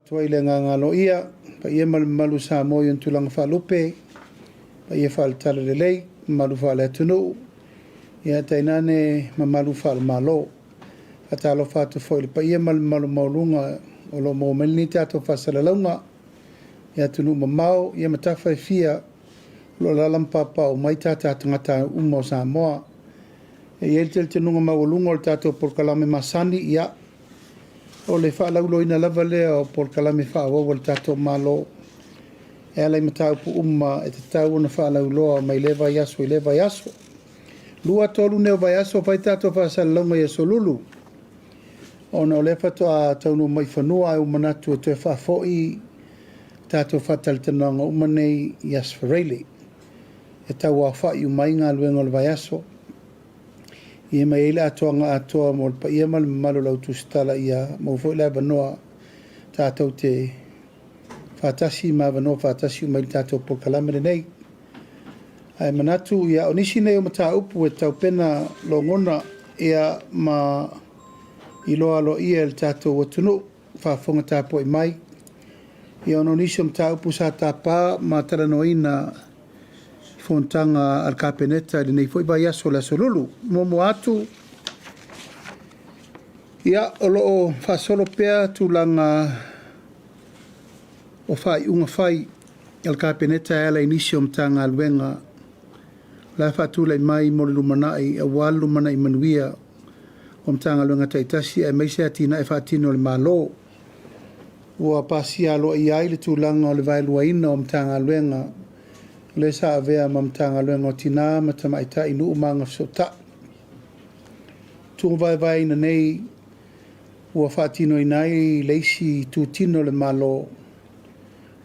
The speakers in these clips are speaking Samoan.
Atu ai le agaga aloaia, paia ma le mamalu o Samoa i ona tulaga faalupe, paia faale-talalelei, mamalu faale-atunuu, ia tainane mamalu faale-Malo. Faatalofa atu foi i le paia ma le mamalu maualuga o lo o maua mai lenei tatou faasalalauga i atunuu mamao ia ma tafa e fia o lo o alaala ma paopao mai tatou tagata uma o Samoa. E i ai le talitonuga maualuga o le tatou polokalame masani, ia, O le faalauiloaina lava lea o polokalame faaauau a le tatou Malo e ala i mataupu uma e tatau ona faalauiloa mai lea vaiaso i lea vaiaso. 2, 3 nei o vaiaso fai tatou faasalalauga i Aso Lulu ona o lea faatoa taunuu mai i fanua ae ua manatu e toe faafoi tatou faatalatalanoaga uma nei i Aso Faraile e tauaofa'i uma ai galuega o le vaiaso. Ia ma e i ai le atoaga atoa mo le paia ma le mamalu o le au tusitala ia maua foi le avanoa tatou te faatasi ma avanoa faatasi uma i le tatou polokalame lenei. Ae manatu, ia, o nisi nei o mataupu e taupena logona ia ma iloa aloaia e le tatou atunuu faafofoga tapuai mai, ia ona o nisi o mataupu sa tapa ma talanoaina fonotaga a le Kapeneta i lenei foi vaiaso le Aso Lulu. Muamua atu, ia, o lo o faasolo pea tulaga o faaiuga fai a le Kapeneta e ala i nisi o Matagaluega o le a faatulai mai mo le lumanai aua le lumanai manuia o Matagaluega taitasi aemaise atinae faatino a le Malo. Ua pasia aloaia ai le tulaga o le vaeluaina o Matagaluega o lea sa avea ma Matagaluega o Tina ma Tamaitai, Nuu ma Agafesootai. Tuvaevaeina nei ua faatinoina ai le isi itutino o le Malo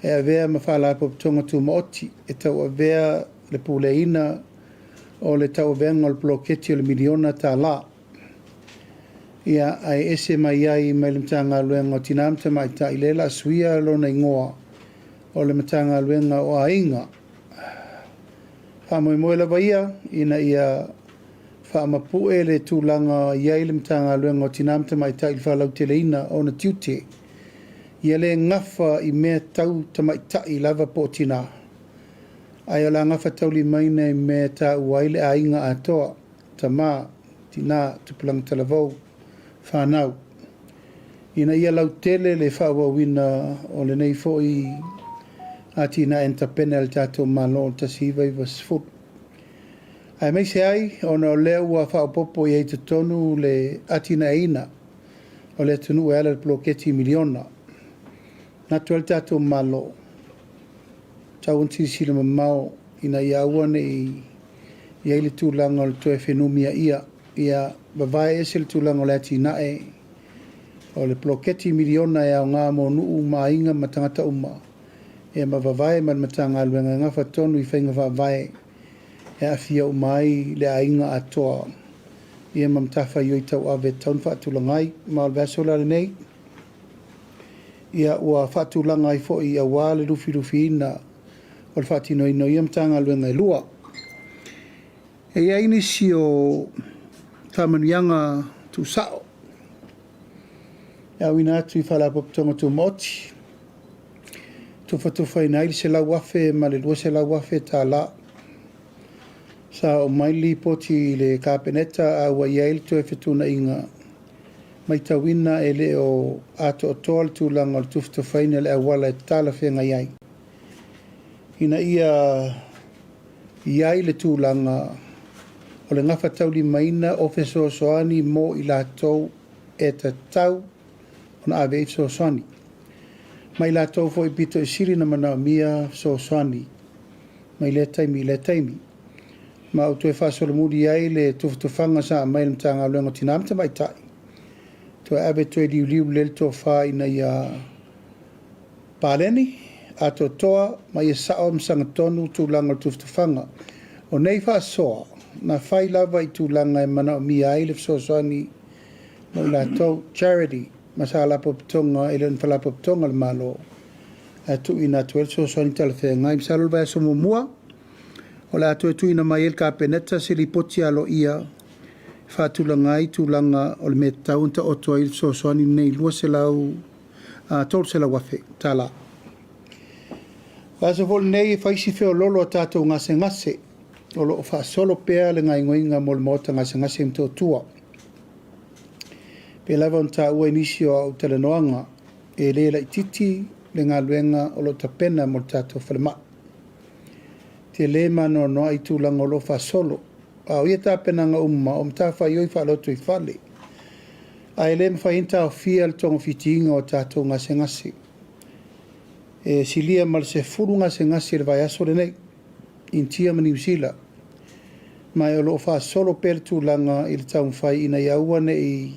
e avea ma Faalapotopotoga Tumaoti e tauavea le puleaina o le tauavega o le poloketi o le miliona tala. Ia, ae ese mai ai mai le Matagaluega o Tina ma Tamaitai lea o le a suia lona igoa o le Matagaluega o Aiga. Faamoemoe lava ia ina ia faamapue le tulaga i ai le Matagaluega o Tina ma Tamaitai i le faalauteleina o ona tiute. Ia le gafa i mea tau tamaitai lava po o tina, ae o le a gafataulimaina i mea e taua ai le aiga atoa, tama, tina, tupulaga talavou, fanau, ina ia lautele le faaauauina o lenei foi atinae na tapena e le tatou Malo i le 1990. Aemaise ai ona o lea ua faaopoopo i ai i totonu le atinaeina o le atunuu e ala i le poloketi miliona. Manatu ai le tatou Malo, tau ona silasila mamao ina ia aua ne i i ai le tulaga o le toe fenumiaia, ia vavae ese le tulaga o le atinae o le poloketi miliona e aoga mo nuu ma aiga ma tagata uma, ia ma vavae ma le Matagaluega e gafa tonu i faiga faavae e aafia uma ai le aiga atoa ia ma matafaioi tauave e tatau ona faatulaga ai. Ma o le vaiaso la lenei, ia ua faatulaga ai foi aua le lufilufiina o le faatinoina o ia Matagaluega e lua. E i ai nisi o faamanuiaga tuusao e auina atu i Faalapotopotoga Tumaoti, tufatufaina ai le $100,000 ma le $200,000. Sa oo mai le lipoti i le Kapeneta a ua i ai le toe fetuunaiga, matauina e le o atoatoa le tulaga o le tufatufaina i le auala e talafeagai ai, ina ia i ai le tulaga o le gafataulimaina o fesoasoani mo i latou e tatau ona ave ai fesoasoani, ma i latou foi pito i sili ona manaomia fesoasoani mai lea taimi i lea taimi. Ma ua toe faasolomuli ai le tufatufaga sa aumai e le Matagaluega o Tina ma Tamaitai, toe ave toe liuliu lelei le tofa ina ia paleni, atoatoa ma ia sao ma sagatonu tulaga o le tufatufaga. O nei faasoa, na fai lava i tulaga e manaomia ai le fesoasoani mo i latou, charity, ma Faalapotopotoga e le o ni Faalapotopotoga a le Malo, ae tuuina atu ai le fesoasoani talafeagai. Masalo o le vaiaso muamua o le a toe tuuina mai ai le Kapeneta se lipoti aloaia e faatulaga ai tulaga o le mea e tatau ona taoto ai le fesoasoani lenei $300,000. O le aso foi lenei e fai si feoloolo o tatou gasegase o lo o faasolo pea le gaoioiga mo le maota gasegase i Motootua. Pei lava ona taua i nisi o au talanoaga, e le laitiiti le galuega o lo o tapena mo le tatou falemai. Tele ma anoanoai tulaga o lo o faasolo, a o ia tapenaga uma o matafaioi faalotoifale, ae le mafai ai ona taofia le togafitiga o tatou gasegase. E silia ma le 10 gasegase i le vaiaso lenei, Initia ma Niu Sila, ma o lo o faasolo pea le tulaga i le taumafai ina ia aua ne i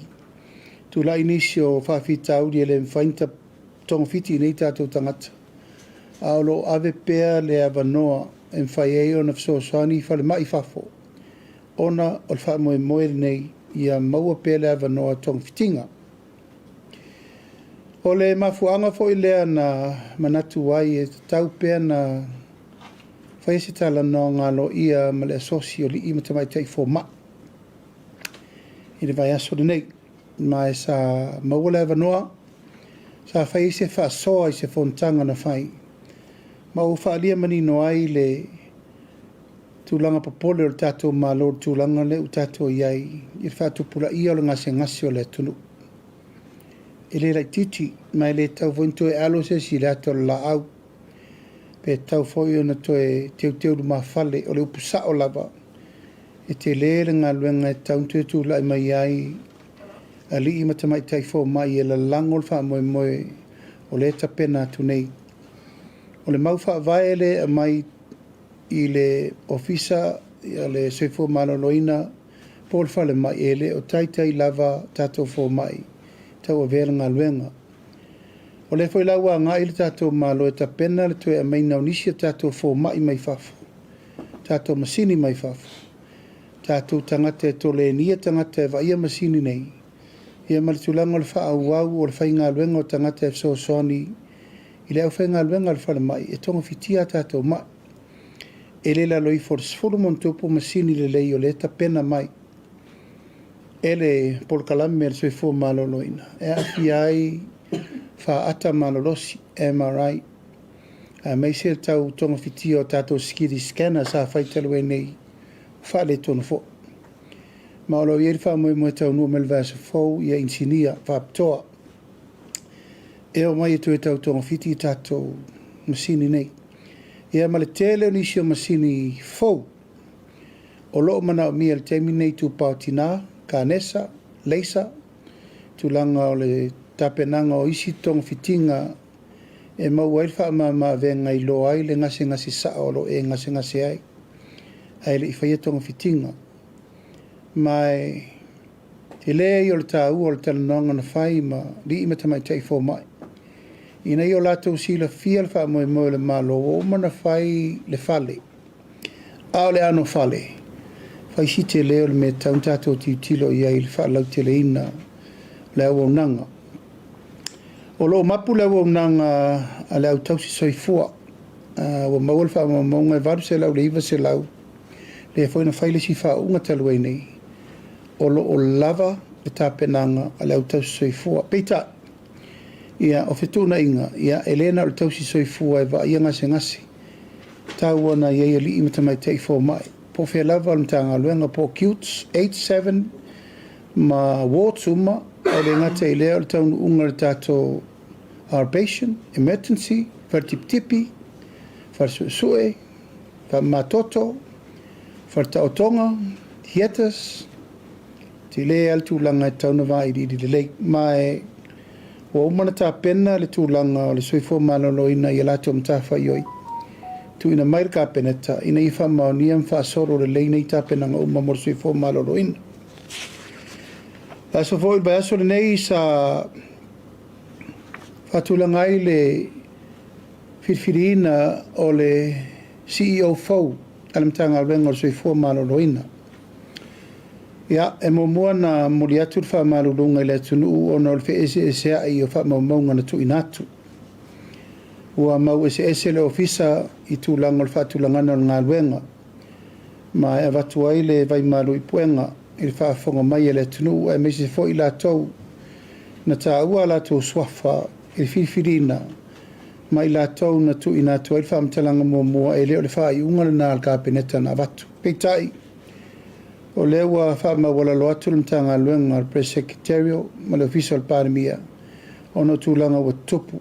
tulai nisi o faafitauli e le mafai ona togafiti i inei tatou tagata, a o lo o ave pea le avanoa e mafai ai ona fesoasoani i falemai i fafo, ona o le faamoemoe lenei ia maua pea le avanoa togafitiga. O le mafuaaga foi lea na manatu ai e tatau pea na faia se talanoaga aloaia ma le Asosi o Alii ma Tamaitai Fomai i le vaiaso lenei, ma e sa maua le avanoa sa fai ai se faasoa i se fonotaga na fai, ma ua faaalia manino ai le tulaga popole o le tatou Malo i le tulaga lea ua tatou i ai i le faatupulaia o le gasegase o le atunuu. E le laitiiti, ma e le tatau foi ona toe alo se isi i le ata o le laau, pe tatau foi ona toe teuteu lumafale. O le upu sao lava, e tele le galuega e tatau ona toe tulai mai ai alii ma tamaitai fomai e lalago le faamoemoe o lea e tapena atu nei. O le mau faavae lea e aumai i le Ofisa o le Soifua Maloloina po o le falemai, e le o taitai lava tatou fomai tauavea le galuega. O lea foi la ua agai le tatou Malo e tapena le toe aumaiga o nisi o tatou fomai mai fafo, tatou masini mai fafo, tatou tagata e tolenia tagata e vaaia masini nei, ia ma le tulaga o le faaauau o le faigaluega o tagata e fesoasoani i le aufaigaluega a le falemai e togafitia a tatou mai. E le lalo ifo o le 10+ masini lelei o lea e tapena mai e le polokalame a le Soifua Maloloina e aafia ai faata malolosi, MRI, aemaise le tau togafitia o tatou CT scanner sa fai talu ai nei, ua faaletonu foi. Ma o lo o i ai le faamoemoe taunuu mai le vaiaso fou ia inisinia faapitoa e omai e toe tau togafiti tatou masini nei. Ia ma le tele o nisi o masini fou o lo o manaomia i le taimi lenei, tupao tina, kanesa, leisa, tulaga o le tapenaga o isi togafitiga e maua ai le faamama-avega e iloa ai le gasegase sao o lo o e gasegase ai, ae le i faia togafitiga. Ma e tele ia o le taua o le talanoaga na fai ma alii ma tamaitai fomai, ina ia o latou silafia le faamoemoe o le Malo ua uma ona fai le fale, a o le anofale, fai si tele o le mea e tatau ona tatou tilotilo i ai i le faalauteleina o le auaunaga. O lo o mapu le auaunaga a le au tausi soifua. Ua maua le faamaumauga e 800 i le 900, lea foi na fai le isi faauuga talu ai nei, o lo o lava le tapenaga a le au tausi soifua. Peitai, ia, o fetuunaiga, ia, e le na o le tausi soifua e vaaia gasegase, tau ona i ai alii ma tamaitai fomai, po o fea lava o le Matagaluega, po o acutes, 8, 7 ma wards uma, ae le gata i lea o le taunuuga o le tatou outpatient, emergency, fale tipitipi, fale suesue, faamamatoto, fale taotoga, theatres, tele lava le tulaga e tatau ona vailiili lelei. Ma e ua uma ona tapena le tulaga o le soifua maloloina i a latou matafaioi, tuuina mai le Kapeneta ina ia faamaonia ma faasolo lelei nei tapenaga uma mo le soifua maloloina. Le aso foi o le vaiaso lenei sa faatulaga ai le filifiliina o le CEO fou a le Matagaluega o le Soifua Maloloina. Ia, e muamua ona momoli atu le faamaluluga i le atunuu ona o le feeseeseai o faamaumauga na tuuina atu. Ua mau eseese le Ofisa i tulaga o le faatulagaga o le galuega, ma e avatu ai le vaimalu i puega i le faafofoga mai a le atunuu aemaise foi i latou na taua a latou suafa. i le filifiliina ma i latou na tuuina atu ai le faamatalaga muamua, e le o le faaiuga lena a le Kapeneta na avatu. Peitai, o lea ua faamaualalo atu le Matagaluega a le Press Secretarial ma le Ofisa o le Palemia ona o tulaga ua tutupu.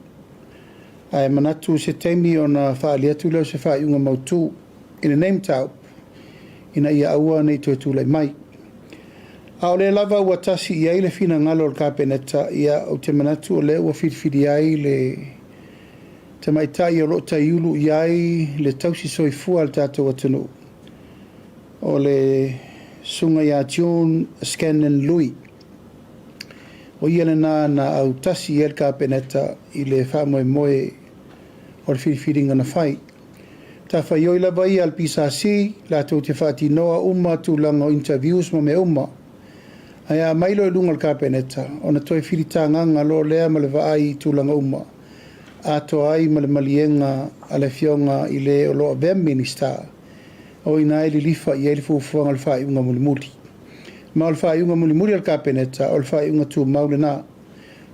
Ae manatu se taimi ona faaali atu lea o se faaiuga mautu i lenei mataupu ina ia aua ne i toe tulai mai. A o lea lava ua tasi i ai le finagalo o le Kapeneta, ia ou te manatu o lea ua filifili ai le tamaitai o lo o taiulu i ai le tausi soifua a le tatou atunuu, o le Susuga ia June Scanlan Lui. O ia lena na autasi i ai le Kapeneta i le faamoemoe o le filifiliga na fai. Matafaioi lava ia a le PSC latou te faatinoa uma tulaga o interviews ma mea uma. Ae a aumai loa i luga o le Kapeneta, ona toe filitagaga loa lea ma le vaai i tulaga uma, atoa ai ma le maliega a le Afioga i le o lo o avea ma Minisita, o i ina e lilifa i ai le fuafuaga o le faaiuga mulimuli. Ma o le faaiuga mulimuli a le Kapeneta, o le faaiuga tumau lena,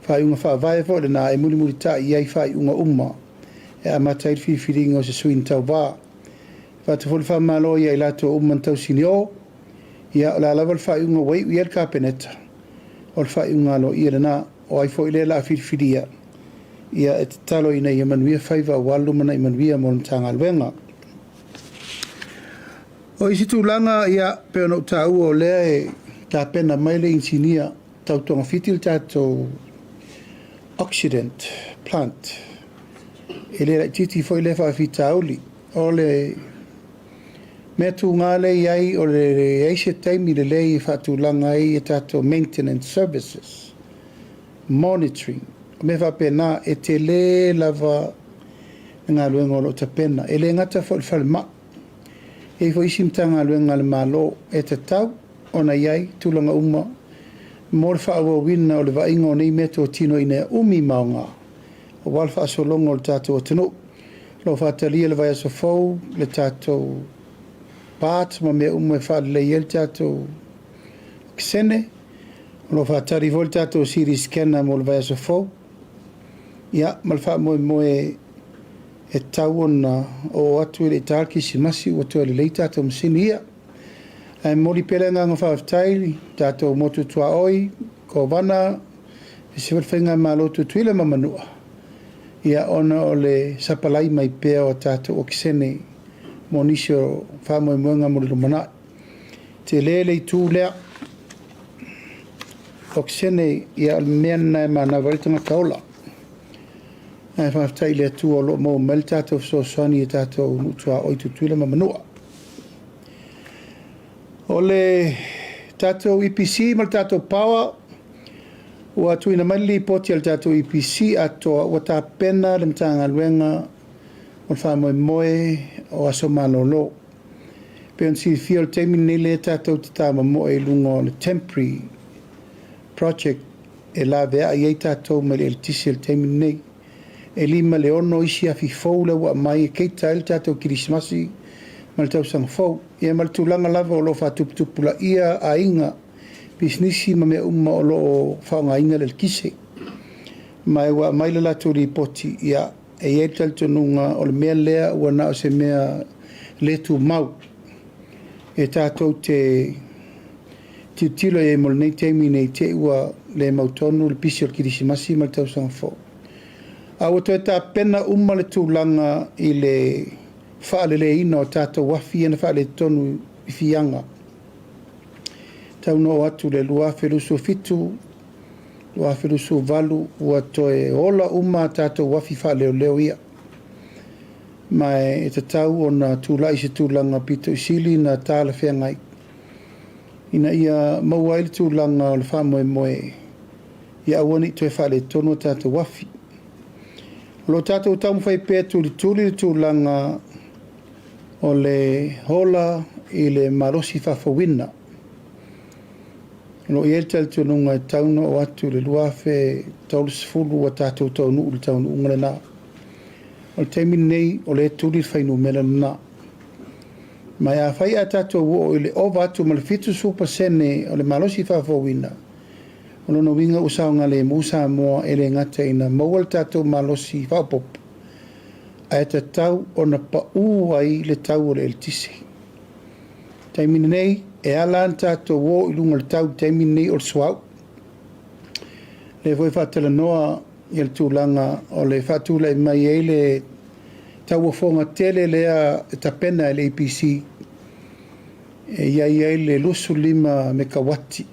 faaiuga faavae foi lena e mulimulitai i ai faaiuga uma e amata ai le filifiliga o se sui na tauva. E avatu foi le faamalo ia i latou uma na tausinio, ia o le a lava le faaiuga ua iu i ai le Kapeneta, o le faaiuga aloaia lena. O ai foi lea o le a filifilia, ia e tatalo ina ia manuia faiva aua le lumanai manuia mo le Matagaluega. O isi tulaga, ia, pei ona ou taua o lea e tapena mai le inisinia tau togafiti le tatou oxidant plant. E le laitiiti foi lea faafitauli. O le mea tuga lea e i ai, o le leai se taimi lelei e faatulaga ai a tatou maintenance services, monitoring, o mea faapena, e tele lava le galuega o lo o tapena. E le gata foi i le falemai, e i ai foi isi Matagaluega a le Malo e tatau ona i ai tulaga uma mo le faaauauina o le vaaiga o nei meatotino ina ia umi ma aoga aua le faasologa o le tatou atunuu. O lo o faatalia i le vaiaso fou le tatou parts ma mea uma e faalelei ai le tatou okesene. O lo o faatali foi le tatou CT scanner mo le vaiaso fou. Ia, ma le faamoemoe e tatau ona oo atu e le i ta le Kerisimasi ua toe lelei tatou masini ia. Ae momoli pea le agaga faafetai i le tatou motu tuaoi, Kovana, aemaise foi le Faigamalo Tutuila ma Manua, ia ona o le sapalai mai pea o tatou okesene mo nisi o faamoemoega mo le lumanai. Tele le itu lea, okesene, ia o le mea lena e manava ai le tagata ola. Ae faafetai i le Atua o lo o maua mai le tatou fesoasoani i tatou nuu tuaoi Tutuila ma Manua. O le tatou EPC ma le tatou Power, ua tuuina mai le lipoti a le tatou EPC atoa ua tapena le Matagaluega o le faamoemoe o aso malolo. Pei ona silafia o le taimi lenei lea tatou te tamamoe i luga o le temporary project e laveai ai tatou mai le eletise i le taimi lenei. E 5 i le 6 isi afi fou lea ua aumai e keita ai le tatou Kerisimasi ma le tausaga fou. Ia ma le tulaga lava o lo o faatuputupulaia aiga, pisinisi ma mea uma o lo o faaaogaina le eletise. Ma ua aumai le latou lipoti, ia e i ai le talitonuga o le mea lea ua na o se mea le tumau e tatou te tilotilo i ai mo lenei taimi ne i te i ua le mautonu le pisi o le Kerisimasi ma le tausaga fou. A ua toe tapena uma le tulaga i le faaleleiina o tatou afi ia na faaletonu i Fiaga. Tau na oo atu i le 2027, 2028 ua toe ola uma a tatou afi faaleoleo ia. Ma e tatau ona tulai se tulaga pito i sili na talafeagai ina ia maua ai le tulaga o le faamoemoe ia aua ne i toe faaletonu a tatou afi. O lo o tatou taumafai pea e tulituli le tulaga o le ola i le malosi faafouina. O lo o i ai le talitonuga e tatau ona oo atu i le 2030 ua tatou taunuu i le taunuuga lena. O le taimi lenei, o lea e tuli le fuainumera lena. Ma afai ae tatou oo i le ova atu ma le 70% o le malosi faafouina, O lona uiga ua saogalemu Samoa e le gata ina maua le tatou malosi faaopoopo, ae tatau ona pau ai le tau o le eletise. O le taimi lenei, e ala ona tatou o i luga o le tau i le taimi lenei o le suauu. O lea foi e faatalanoa le tulaga o le faatulai mai ai le tauofoga tele lea e tapena e le EPC e i ai ai le 25 mekauati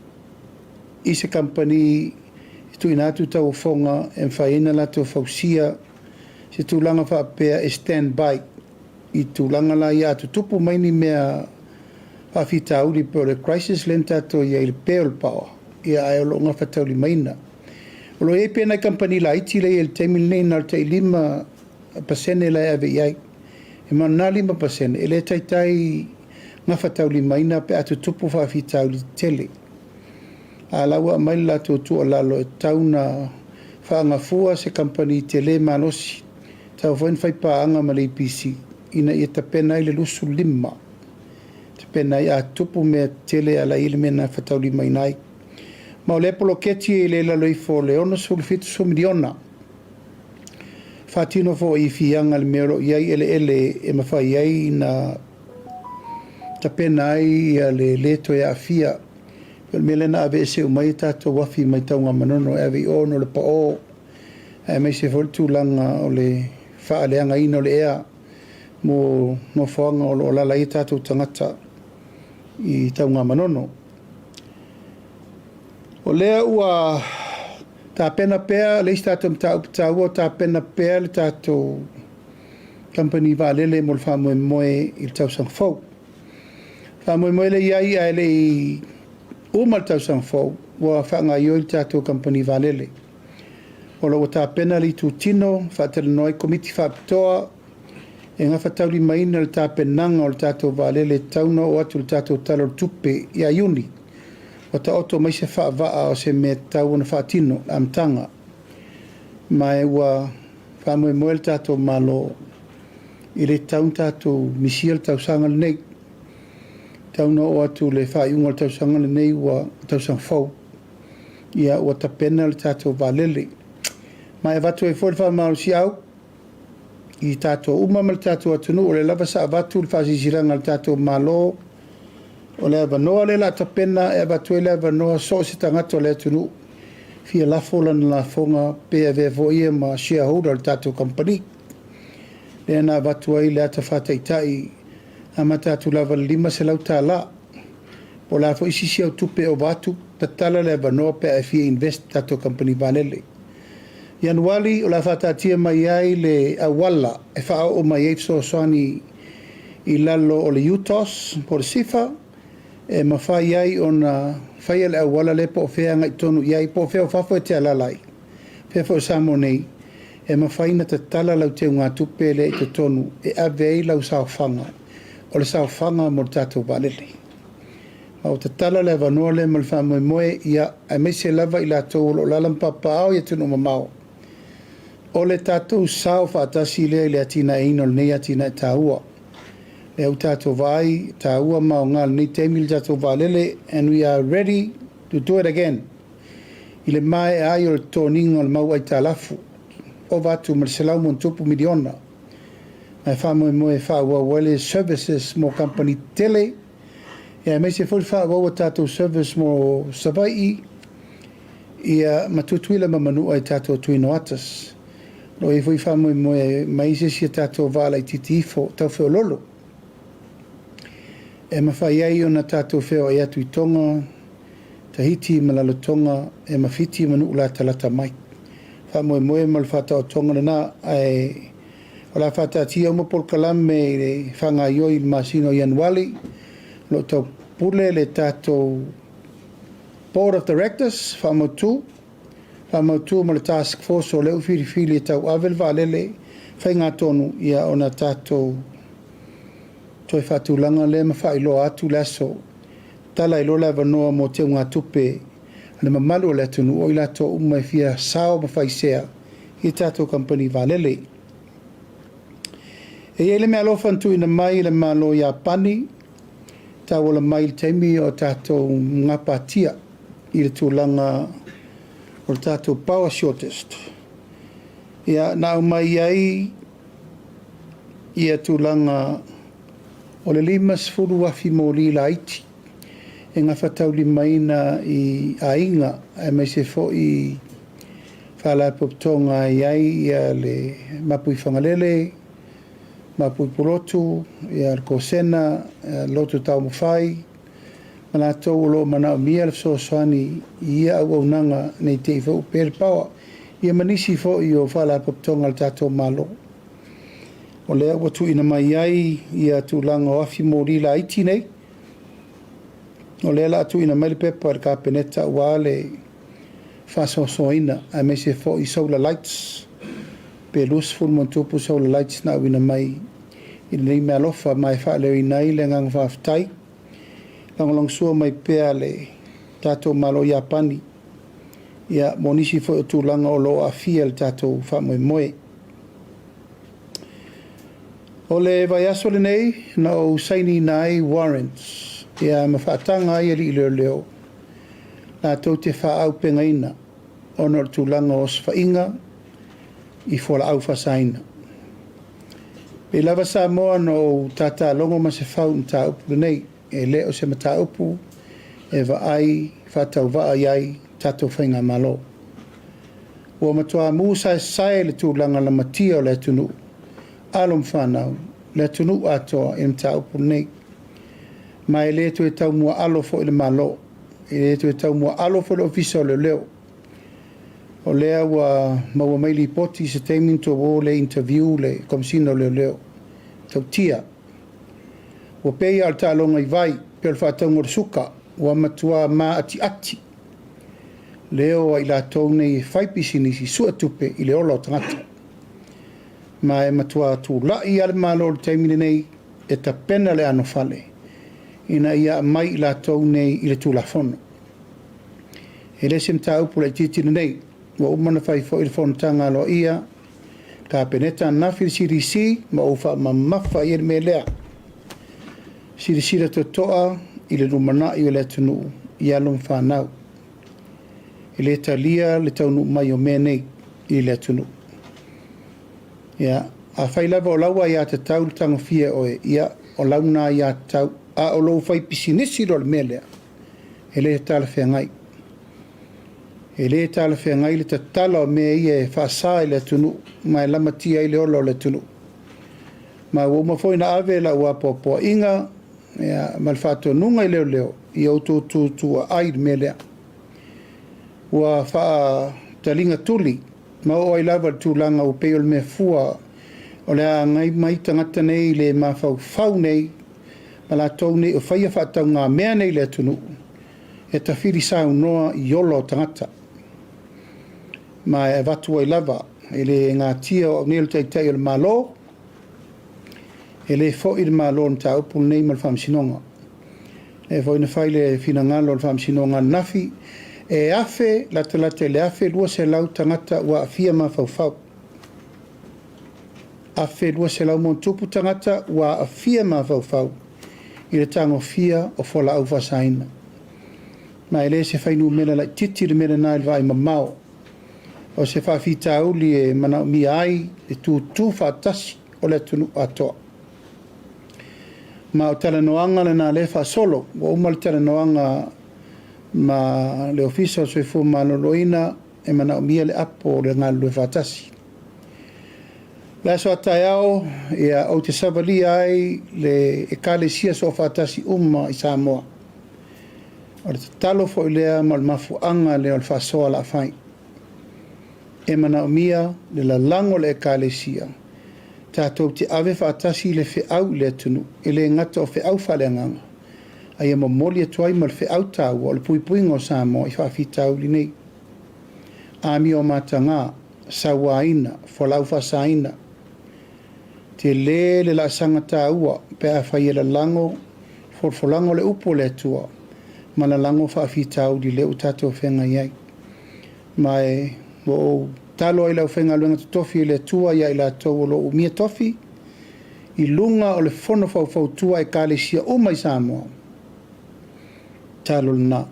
i se kamupani e tuuina atu tauofoga e mafai ai ona latou fausia se tulaga faapea e stand by i tulaga la ia a tutupu mai ni mea faafitauli pei o le crisis lea na tatou i ai i le pe o le power, ia ae o lo o gafataulimaina. O lo o i ai pea nai kamupani laiti la e i ai i le taimi lenei na o le tai 5% la e ave i ai. E ma o lena 5% e le taitai gafataulimaina pe a tutupu faafitauli tetele. A o la ua aumai le latou tuualalo e tatau ona faagafua se kamupani tele malosi, e tatau foi ona faipaaga ma le EPC ina ia tapena ai le 25, tapena ai a tutupu mea tetele a o la e i ai le mea e gafataulimaina ai. Ma o lea poloketi e le i lalo ifo o le $60 70 miliona. Faatino foi i Fiaga le mea o lo o i ai eleele e mafai ai ona tapena ai le le toe aafia. O le mea lea na aveese uma ai tatou afi mai Tanugamanono e ave i o ona o le pao, aemaise foi le tulaga o le faaleagaina o le ea mo nofoaga o lo o alaala ai tatou tagata i Tanugamanono. O lea ua tapena pea le isi tatou mataupu taua, o tapena pea le tatou kamupani vaalele mo le faamoemoe i le tausaga fou. Faamoemoe le i ai ae le i uma le tausaga fou ua faagaoioi le tatou kamupani vaalele. O lo o ua tapena le itutino, faatalanoa ai komiti faapitoa e gafataulimaina le tapenaga o le tatou vaalele e tatau ona oo atu i le tatou Tala o le Tupe ia Iuni. Ua taoto mai se faavaa o se mea e tatau ona faatino i le amataga. Ma e ua faamoemoe le tatou Malo e le tatau ona tatou misia le tausaga lenei. E tatau ona oo atu i le faaiuga o le tausaga lenei ua tausaga fou, ia ua tapena le tatou vaalele. Ma e avatu ai foi le faamalosiau i tatou uma ma le tatou atunuu, o lea lava sa avatu le faasilasilaga a le tatou Malo, o le avanoa lea o le a tapena e avatu ai le avanoa so o se tagata o le atunuu fia lafo lana lafoga pe avea foi ia ma shareholder o le tatou kamupani. Lea na avatu ai le ata faataitai amata atu lava i le $500. Po o le a foi se isi au tupe e ova atu, tatala le avanoa pe a e fia invest i le tatou kamupani vaalele. Ianuari o le a faataatia mai ai le auala e faaoo mai ai fesoasoani i lalo o le UTOS po o le SIFA e mafai ai ona faia le auala lea po o fea e agai tonu i ai, po o fea o fafo e te alaala ai, fea foi o Samoa nei, e mafai ona tatala lau teugatupe lea i totonu e ave ai lau saofaga, o le saofaga mo le tatou vaalele. Ma ua tatala le avanoa lea ma le faamoemoe, ia, aemaise lava i latou o lo o alaala ma papaaao i atunuu mamao, o le tatou sao faatasi lea i le atinaeina o lenei atinae taua. Lea ua tatou vaai, e taua ma aoga i lenei taimi le tatou vaalele, and we are ready to do it again. I le maea ai o le totogiina o le mau aitalafu, ova atu ma le $100+ miliona. Ma e faamoemoe e faaauau ai le services mo kamupani tetele, ia aemaise foi le faaauau o tatou service mo Savaii, ia ma Tutuila ma Manua i tatou Twin Otters. O lo o i ai foi faamoemoe mai se isi a tatou vaa laitiiti ifo tau feoloolo e mafai ai ona tatou feoai atu i Toga, Tahiti ma Lalotoga e ma Fiti ma nuu latalata mai. Faamoemoe ma le faataotoga lena, ae o le a faataatia uma polokalame i le faagaoioi i le masina o Ianuari. O lo o taupule le tatou Board of Directors faamautu, faamautu ma le task force o lea ua filifili e tauave le vaalele faigatonu, ia ona tatou toe faatulaga lea ma faailoa atu le aso tala ai loa le avanoa mo teugatupe a le mamalu o le atunuu o i latou uma e fia sao ma faisea i tatou kamupani vaalele. E i ai le meaalofa na tuuina mai e le Malo o Iapani tauala mai i le taimi o tatou gapatia i le tulaga o le tatou power shortage. Ia, na aumai ai ia tulaga o le 50 afi moli laiti e gafataulimaina i aiga aemaise foi faalapotopotoga e i ai ia le Mapuifagalele, Mapuipulotu, ia le Kosena, Loto Taumafai, ma latou o lo o manaomia le fesoasoani i ia auaunaga ne i te i foi ua pe le paoa, ia ma nisi foi o faalapotopotoga a le tatou Malo. O lea ua tuuina mai ai ia tulaga o afi moli laiti nei, o lea o le a tuuina mai le pepa i le Kapeneta aua le faasoasoaina, aemaise foi solar lights, pe 20 ma ona tupu solar lights na auina mai i lenei meaalofa, ma e faaleoina ai le agaga faafetai. Lagolagosua mai pea le tatou Malo o Iapani ia mo nisi foi o tulaga o lo o aafia le tatou faamoemoe. O le vaiaso lenei na ou sainiina ai warrants ia ma faataga ai alii leoleo latou te faaaupegaina ona o le tulaga o osofaiga i fualaau faasaina. Pei lava Samoa na ou tatalogo Masefau i le mataupu lenei, e le o se mataupu e vaai faatauvaa i ai tatou faigamalo. Ua matua mu saesae le tulaga lamatia o le atunuu, alo ma fanau, le atunuu atoa i le mataupu lenei. Ma e le toe taumuaalo foi le Malo, e le toe taumuaalo foi le Ofisa o Leoleo. O lea ua maua mai lipoti i se taimi ona outou o lea e interview le Komesina o Leoleo, e tautia. Ua pei lava o le taaloga i vai, pei o le faatauga o le suka, ua matua maatiati le o a i latou nei e fai pisinisi, suetupe i le ola o tagata. Ma e matua tulai lava le Malo i le taimi lenei e tapena le anofale ina ia aumai i latou nei i le Tulafono. E le se mataupu laitiiti lenei, ua uma ona fai foi le fonotaga aloaia Kapeneta ananafi i le CDC ma ou faamamafa i ai le mea lea. Silasila totoa i le lumanai o le atunuu i alo ma fanau. E le talia le taunuu mai o mea nei i le atunuu. Ia, afai lava o lau aiatatau le tagofia e oe, ia, o lau lena aiatatau, a o lou faipisinisi loa i le mea lea, e le talafeagai. E le talafeagai le tatala o mea ia e faasa i le atunuu ma e lamatia ai le ola o le atunuu. Ma ua uma foi ona ave lau apoapoaiga ma le faatonuga i leoleo ia outou tutuaai i le mea lea. Ua faataliga tuli ma oo ai lava i le tulaga ua pei o le mea fua o le a agai mai tagata nei le mafaufau nei ma latou nei o faia faataugamea nei i le atunuu e tafili saunoa i ola o tagata. Ma e avatu ai lava, e le gatia o au nei o le Taitai o le Malo, e le foi le Malo i le mataupu lenei ma le Faamasinoga. E foi na fai le finagalo o le Faamasinoga ananafi, e 1,000 latalata i le 1,200 tagata ua aafia mafaufau. 1,200 ma ona tupu tagata ua aafia mafaufau i le tagofia o fualaau faasaina. Ma e le se fuainumera laitiiti le mea lena i le vaai mamao. O se faafitauli e manaomia ai le tutu faatasi o le atunuu atoa. Ma o talanoaga lena lea e faasolo, ua uma le talanoaga ma le Ofisa o le Soifua Maloloina e manaomia le apo o le galulue faatasi. Le aso a taeao, ia, ou te savalia ai le Ekalesia Soofaatasi uma i Samoa. O le tatalo foi lea ma o le mafuaaga lea o le faasoa o le a fai. E manaomia le lalago o le Ekalesia, tatou te ave faatasi le feau i le atunuu, e le gata o feau faaleagaga, a ia momoli atu ai ma le feau taua o le puipuiga o Samoa i faafitauli nei. Amio mataga, sauaina, fualaau faasaina. Tele le laasaga taua pe afai e lalago folafolaga o le upu o le Atua ma lalago faafitauli lea ua tatou feagai ai. Ma e ua ou tatalo ai i le aufaigaluega totofi a le Atua ia i latou o lo o umia tofi i luga o le fono faufautua a Ekalesia uma i Samoa. Tatalo lena,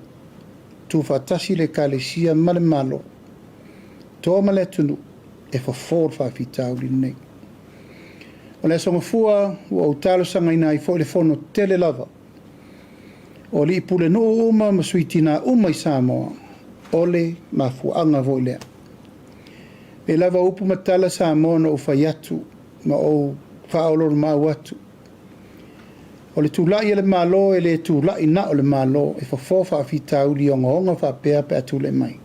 tuufaatasi le Ekalesia ma le Malo. atoa ma le atunuu e fofo le faafitauli lenei. O le Aso Gafua ua ou talosagaina ai foi le fono tele lava o alii pulenuu uma ma sui tina uma i Samoa, o le mafuaaga foi lea. E lava upu ma tala Samoa na ou fai atu ma ou faaoloolomaau atu. O le tulai a le Malo e le tulai na o le Malo e fofo faafitauli ogaoga faapea pe a tulai mai.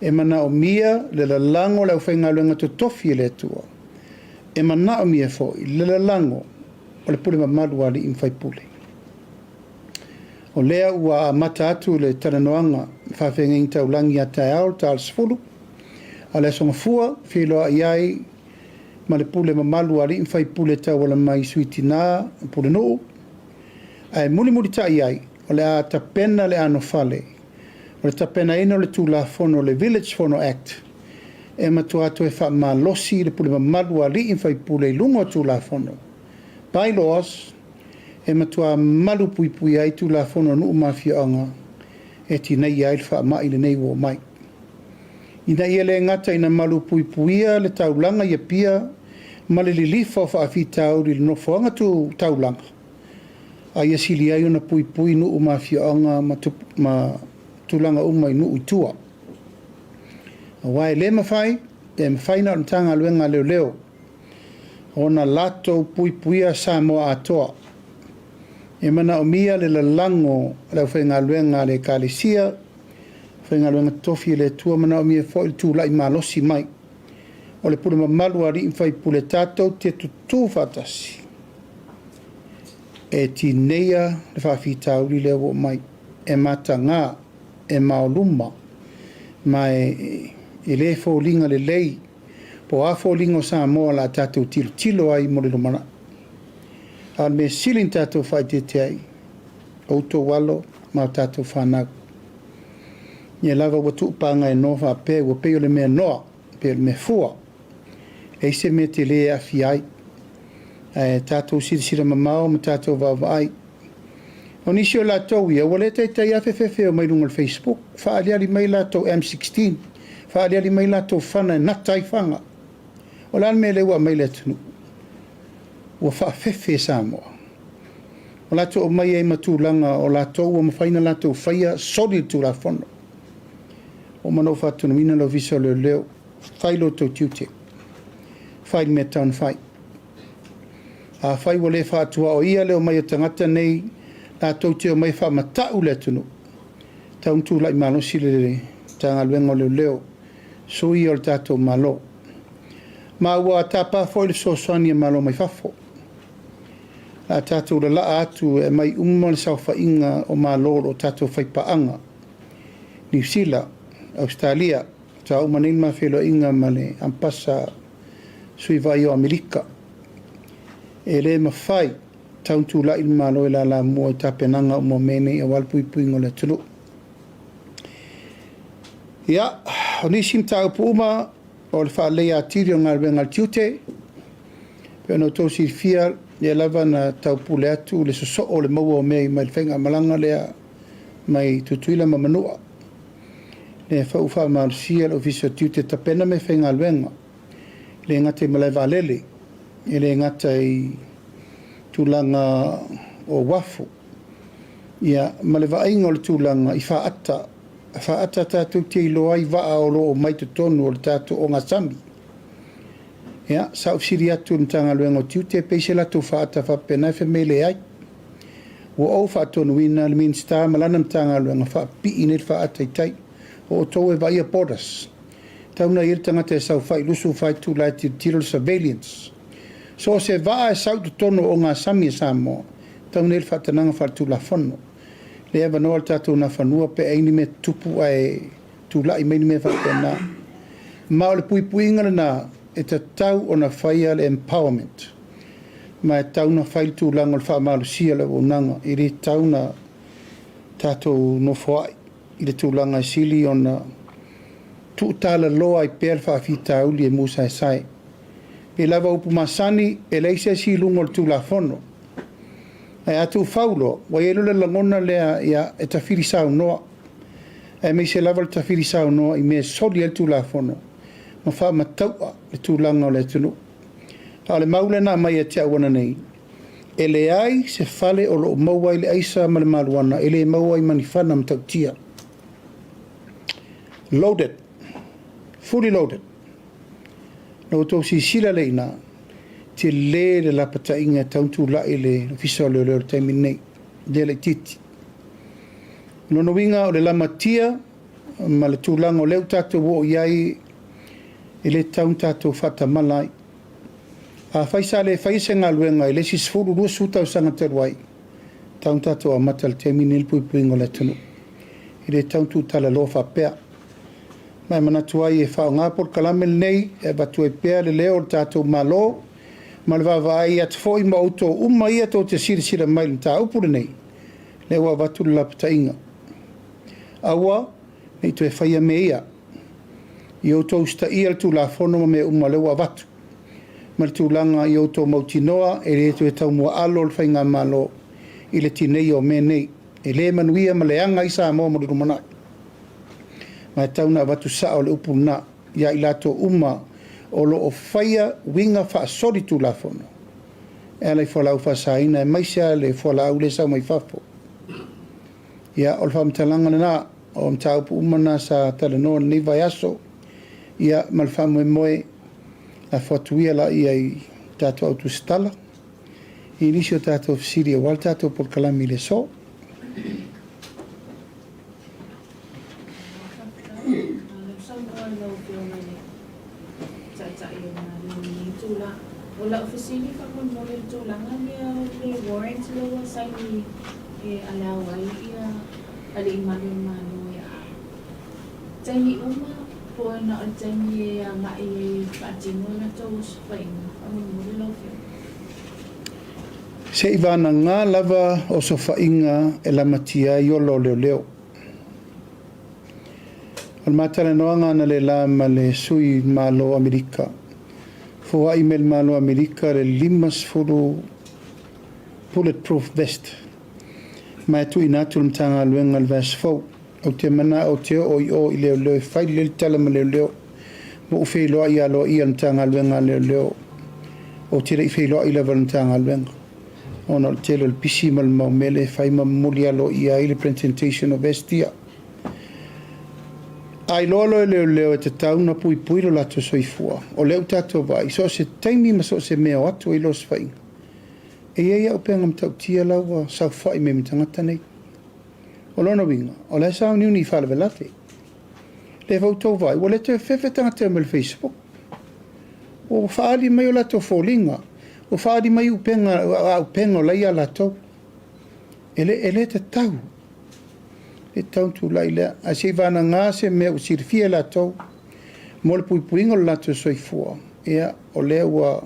E manaomia le lalago o le aufaigaluega totofi e le Atua. E manaomia foi le lalago o le pule mamalu a alii ma faipule. O lea ua amata atu le talanoaga faafeagaiga taulagi ia taeao le ta o le 10, a o le Aso Gafua feiloai ai ma le pule mamalu a alii ma faipule e tauala mai i sui tina ma pulenuu, ae mulimulitai ai o le a tapena le anofale o le tapenaina o le Tulafono o le Village Fono Act e matua toe faamalosi le pule mamalu a alii ma faipule i luga o Tulafono, bylaws, e matua malu puipuia ai Tulafono a nuu ma afioaga e tineia ai le faamai lenei ua oo mai. Ina ia le gata ina malu puipuia le taulaga i Apia ma le lilifa o faafitauli i le nofoaga tu taulaga, a ia sili ai ona puipui nuu ma afioaga ma tulaga uma i nuu i tua. Aua e le mafai, e mafai na o le Matagaluega a Leoleo ona latou puipuia Samoa atoa. E manaomia le lalago a le aufaigaluega a le Ekalesia, aufaigaluega totofi a le Atua, manaomia foi le tulai malosi mai o le pule mamalu a alii ma faipule tatou te tutū faatasi e tineia le faafitauli lea ua oo mai, e mataga, e maoluma, ma e le foliga lelei po o a foliga o Samoa o le a tatou tilotilo ai mo le lumanai. A o le mea sili na tatou faaeteete ai, o outou alo ma o tatou fanau. Ia lava ua tuupaga e noa faapea ua pei o le mea noa, pei o le mea fua. E leai se mea tele e aafia ai. Ae tatou silasila mamao ma tatou vaavaai. O nisi o latou ia, ua le taitai lava fefefe e omai i luga o le Facebook, faaaliali mai latou M16, faaaliali mai latou fana e gata ai faga. O le a le mea lea ua aumai i le atunuu? Ua faafefe e Samoa. O latou aumai ai ma tulaga o latou ua mafai ona latou faia soli le Tulafono. Ua uma ona ou faatonuina le Ofisa o Leoleo, fai lo outou tiute, fai le mea e tatau ona fai. Afai ua le faatuaoia le omai o tagata nei latou te omai e faamata'u le atunuu, e tatau ona tulai malosi le Matagaluega o Leoleo, sui o le tatou Malo. Ma ua tapa foi le fesoasoani a Malo mai fafo. A tatou lalaa atu e aumai uma le saofaiga o Malo o lo o tatou faipaaga, Niu Sila, Ausetalia, faatoa uma nei le ma feiloaiga ma le Ampasa Sui Vaai o Amerika. E le mafai, tatau ona tulai le Malo e lalamua i tapenaga uma o mea nei aua le puipuiga o le atunuu. Ia, o nisi mataupu uma o le faaleleia atili o galuega a le tiute, pei ona outou silafia, lea lava na taupule atu le sosoo o le maua o mea mai le faigamalaga lea mai Tutuila ma Manua. Lea foi ua faamalosia le Ofisa o Tiute e tapena meafaigaluega, e le gata i malae vaalele, e le gata i tulaga o uafu, ia, ma le vaaiga o le tulaga i faata, faata tatou te iloa ai vaa o lo o omai totonu o le tatou ogasami. Ia, sa ou fesili atu i le Matagaluega o Tiute pe i se latou faata faapena, e fai mai e leai. Ua ou faatonuina le Minisita ma lana Matagaluega faapipii nei le faata i tai. O outou e vaaia borders. Tau na i ai le tagata e saofai 24 itula e tilotilo le surveillance. So o se vaa e sau i totonu o ogasami e Samoa, tau nei le faatanaga faaletulafono. Le avanoa le tatou nafanua pe ai ni mea tutupu ae tulai mai ni mea faapena. Ma o le puipuiga lena e tatau ona faia le empowerment. Ma e tatau ona fai le tulaga o le faamalosia o le auaunaga. E le tatau ona tatou nofoai i le tulaga e sili ona tuutalaloa ai pea le faafitauli e musaesae. Pei lava upu masani, e leai se isi i luga o le Tulafono. Ae a tuufau loa, ua i ai loa le lagona lea, ia, e tafili saunoa. aemaise lava le tafili saunoa i mea e soli ai le Tulafono ma faamatau'a le tulaga o le atunuu. A o le mau lea na aumai ia te au ananei, e leai se fale o lo o maua ai le aisa ma le maluana e le maua ai ma ni fana matautia. Loaded. Fully loaded. Na outou silasila lea i ina, tele le lapataiga e tatau ona tulai i le Ofisa o Leoleo i le taimi lenei, lea laitiiti. O lona uiga o le lamatia ma le tulaga o lea ua tatou oo i ai, e le tatau ona tatou faatamala ai. Afai sa le faia se galuega i le isi 10, 20 tausaga talu ai, e tatau ona tatou amata i le taimi lenei le puipuiga o le atunuu. E le tatau ona tuutalaloa faapea. Ma e manatu ai e faaaoga le polokalame lenei e avatu ai pea le leo o le tatou Malo ma le vaavaai atu foi ma outou uma ia tou te silasila mai i le mataupu lenei, lea ua avatu le lapataiga. Aua ne i toe faia mea ia. Ia outou usitaia le Tulafono ma mea uma o lea ua avatu, ma le tulaga ia outou mautinoa e le toe taumuaalo le Faigamalo i le tineia o mea nei. E le manuia ma leaga ai Samoa mo le lumanai. Ma e tatau ona avatu sao le upu lena ia i latou uma o lo o faia uiga faasolitulafono e ala i fualaau faasaina aemaise lava le fualaau lea e sau mai fafo. Ia, o le faamatalaga lena, o mataupu uma na sa talanoa i lenei vaiaso, ia, ma le faamoemoe, lafo atu ia laia i tatou autusitala i nisi o tatou fesili aua le tatou polokalame i le aso. Saunoa i lau Afioga i le Taitai o le Malo i lenei itula. O lau fesili faamolemole i le tulaga lea o le warrant lea ua saini e allow ai ia alii malu o le Malo e taimi uma po o na o le taimi e agai ai e faatino a latou osofaiga faamolemole lau Afioga. Seivagana lava osofaiga e lamatia ai ola o leoleo. O le ma talanoaga analeila ma le sui Malo o Amerika, foai mai le Malo o Amerika le 50 bulletproof vest, ma e tuuina atu i le Matagaluega i le vaiaso fou. Ou te manao ou te oo i o i leoleo e fai lelei le tala ma leoleo, ma ou feiloai aloaia i le Matagaluega a Leoleo. Ou te le i feiloai lava i le Matagaluega, ona o le tele o le pisi ma le mau mea lea e fai ma momoli aloaia ai le presentation o vest ia. A iloa loa e leoleo e tatau ona puipui lo latou soifua, o lea ua tatou vaai, so o se taimi ma so o se mea o atu ai loa osofaiga, e i ai auupega matautia la ua saofai mai ma tagata nei. O lona uiga, o la e sauniuni i faalavelave. Lea foi ua outou vaai, ua le toe fefe tagata e omai i le Facebook. Ua faaali mai o latou foliga, ua faaali mai upega, auupega o la e ia latou. E le, e le tatau. E tatau ona tulai lea. Ae se i vagana se mea ua silafia e latou mo le puipuiga o le latou soifua, ia, o lea ua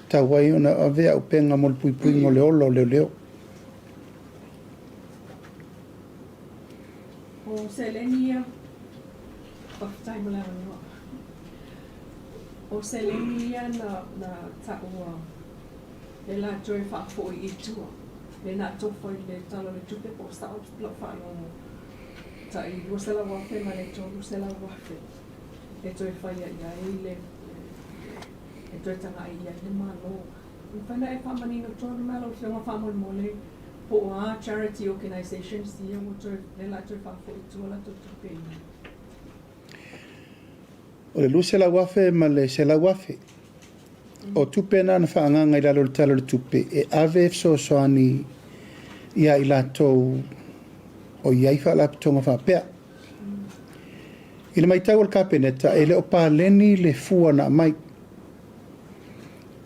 tatau ai ona ave auupega mo le puipuiga o le ola o leoleo. O seleni ia, faafetai mo le avanoa. O seleni ia na, na taua e latou e faafoi i tua, lea na atofa i le Tala o le Tupe po o sao lau faalogo, tai $200,000 ma le $300,000 e toe faia i ai le, e toe tagai i ai le Malo. E mafai ona e faamanino tonu mai lau Afioga faamolemole po o a charity organisations ia ua toe, lea o le a toe faafoi i tua latou tupe i ai. O le $200,000 ma le $100,000 o tupe na na faaagaaga i lalo o le Tala o le Tupe e ave e fesoasoani ia i latou o i ai faalapotopotoga faapea. I le matau a le Kapeneta, e le o paleni le fua na aumai,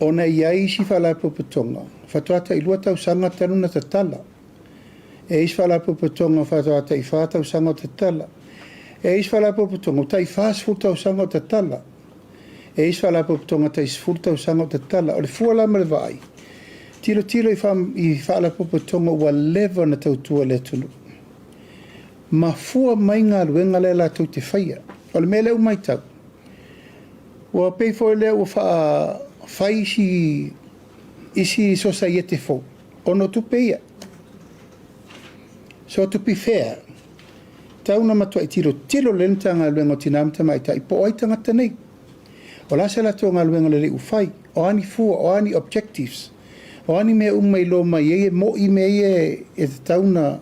ona e i ai isi faalapotopotoga faatoa tailua tausaga talu ona tatala. E i ai isi faalapotopotoga faatoa tai 4 tausaga o tatala. E i ai isi faalapotopotoga ua tai 40 tausaga o tatala. E i ai isi faalapotopotoga tai 10 tausaga o tatala. O le fua la ma le vaai, tilotilo i faalapotopotoga ua leva ona tautua i le atunuu. Ma fua mai galuega lea latou te faia. O le mea lea ua matau, ua pei foi lea ua faafai isi isi sosaiete fou ona o tupe ia. So to be fair, Tatau ona matuai tilotilo lelei le Matagaluega o Tina ma Tamaitai po o ai tagata nei. O le a se latou galuega lelei ua fai? O a ni fua? O a ni objectives? O a ni mea uma i iloa mai ai e mo'i mea ia e tatau ona.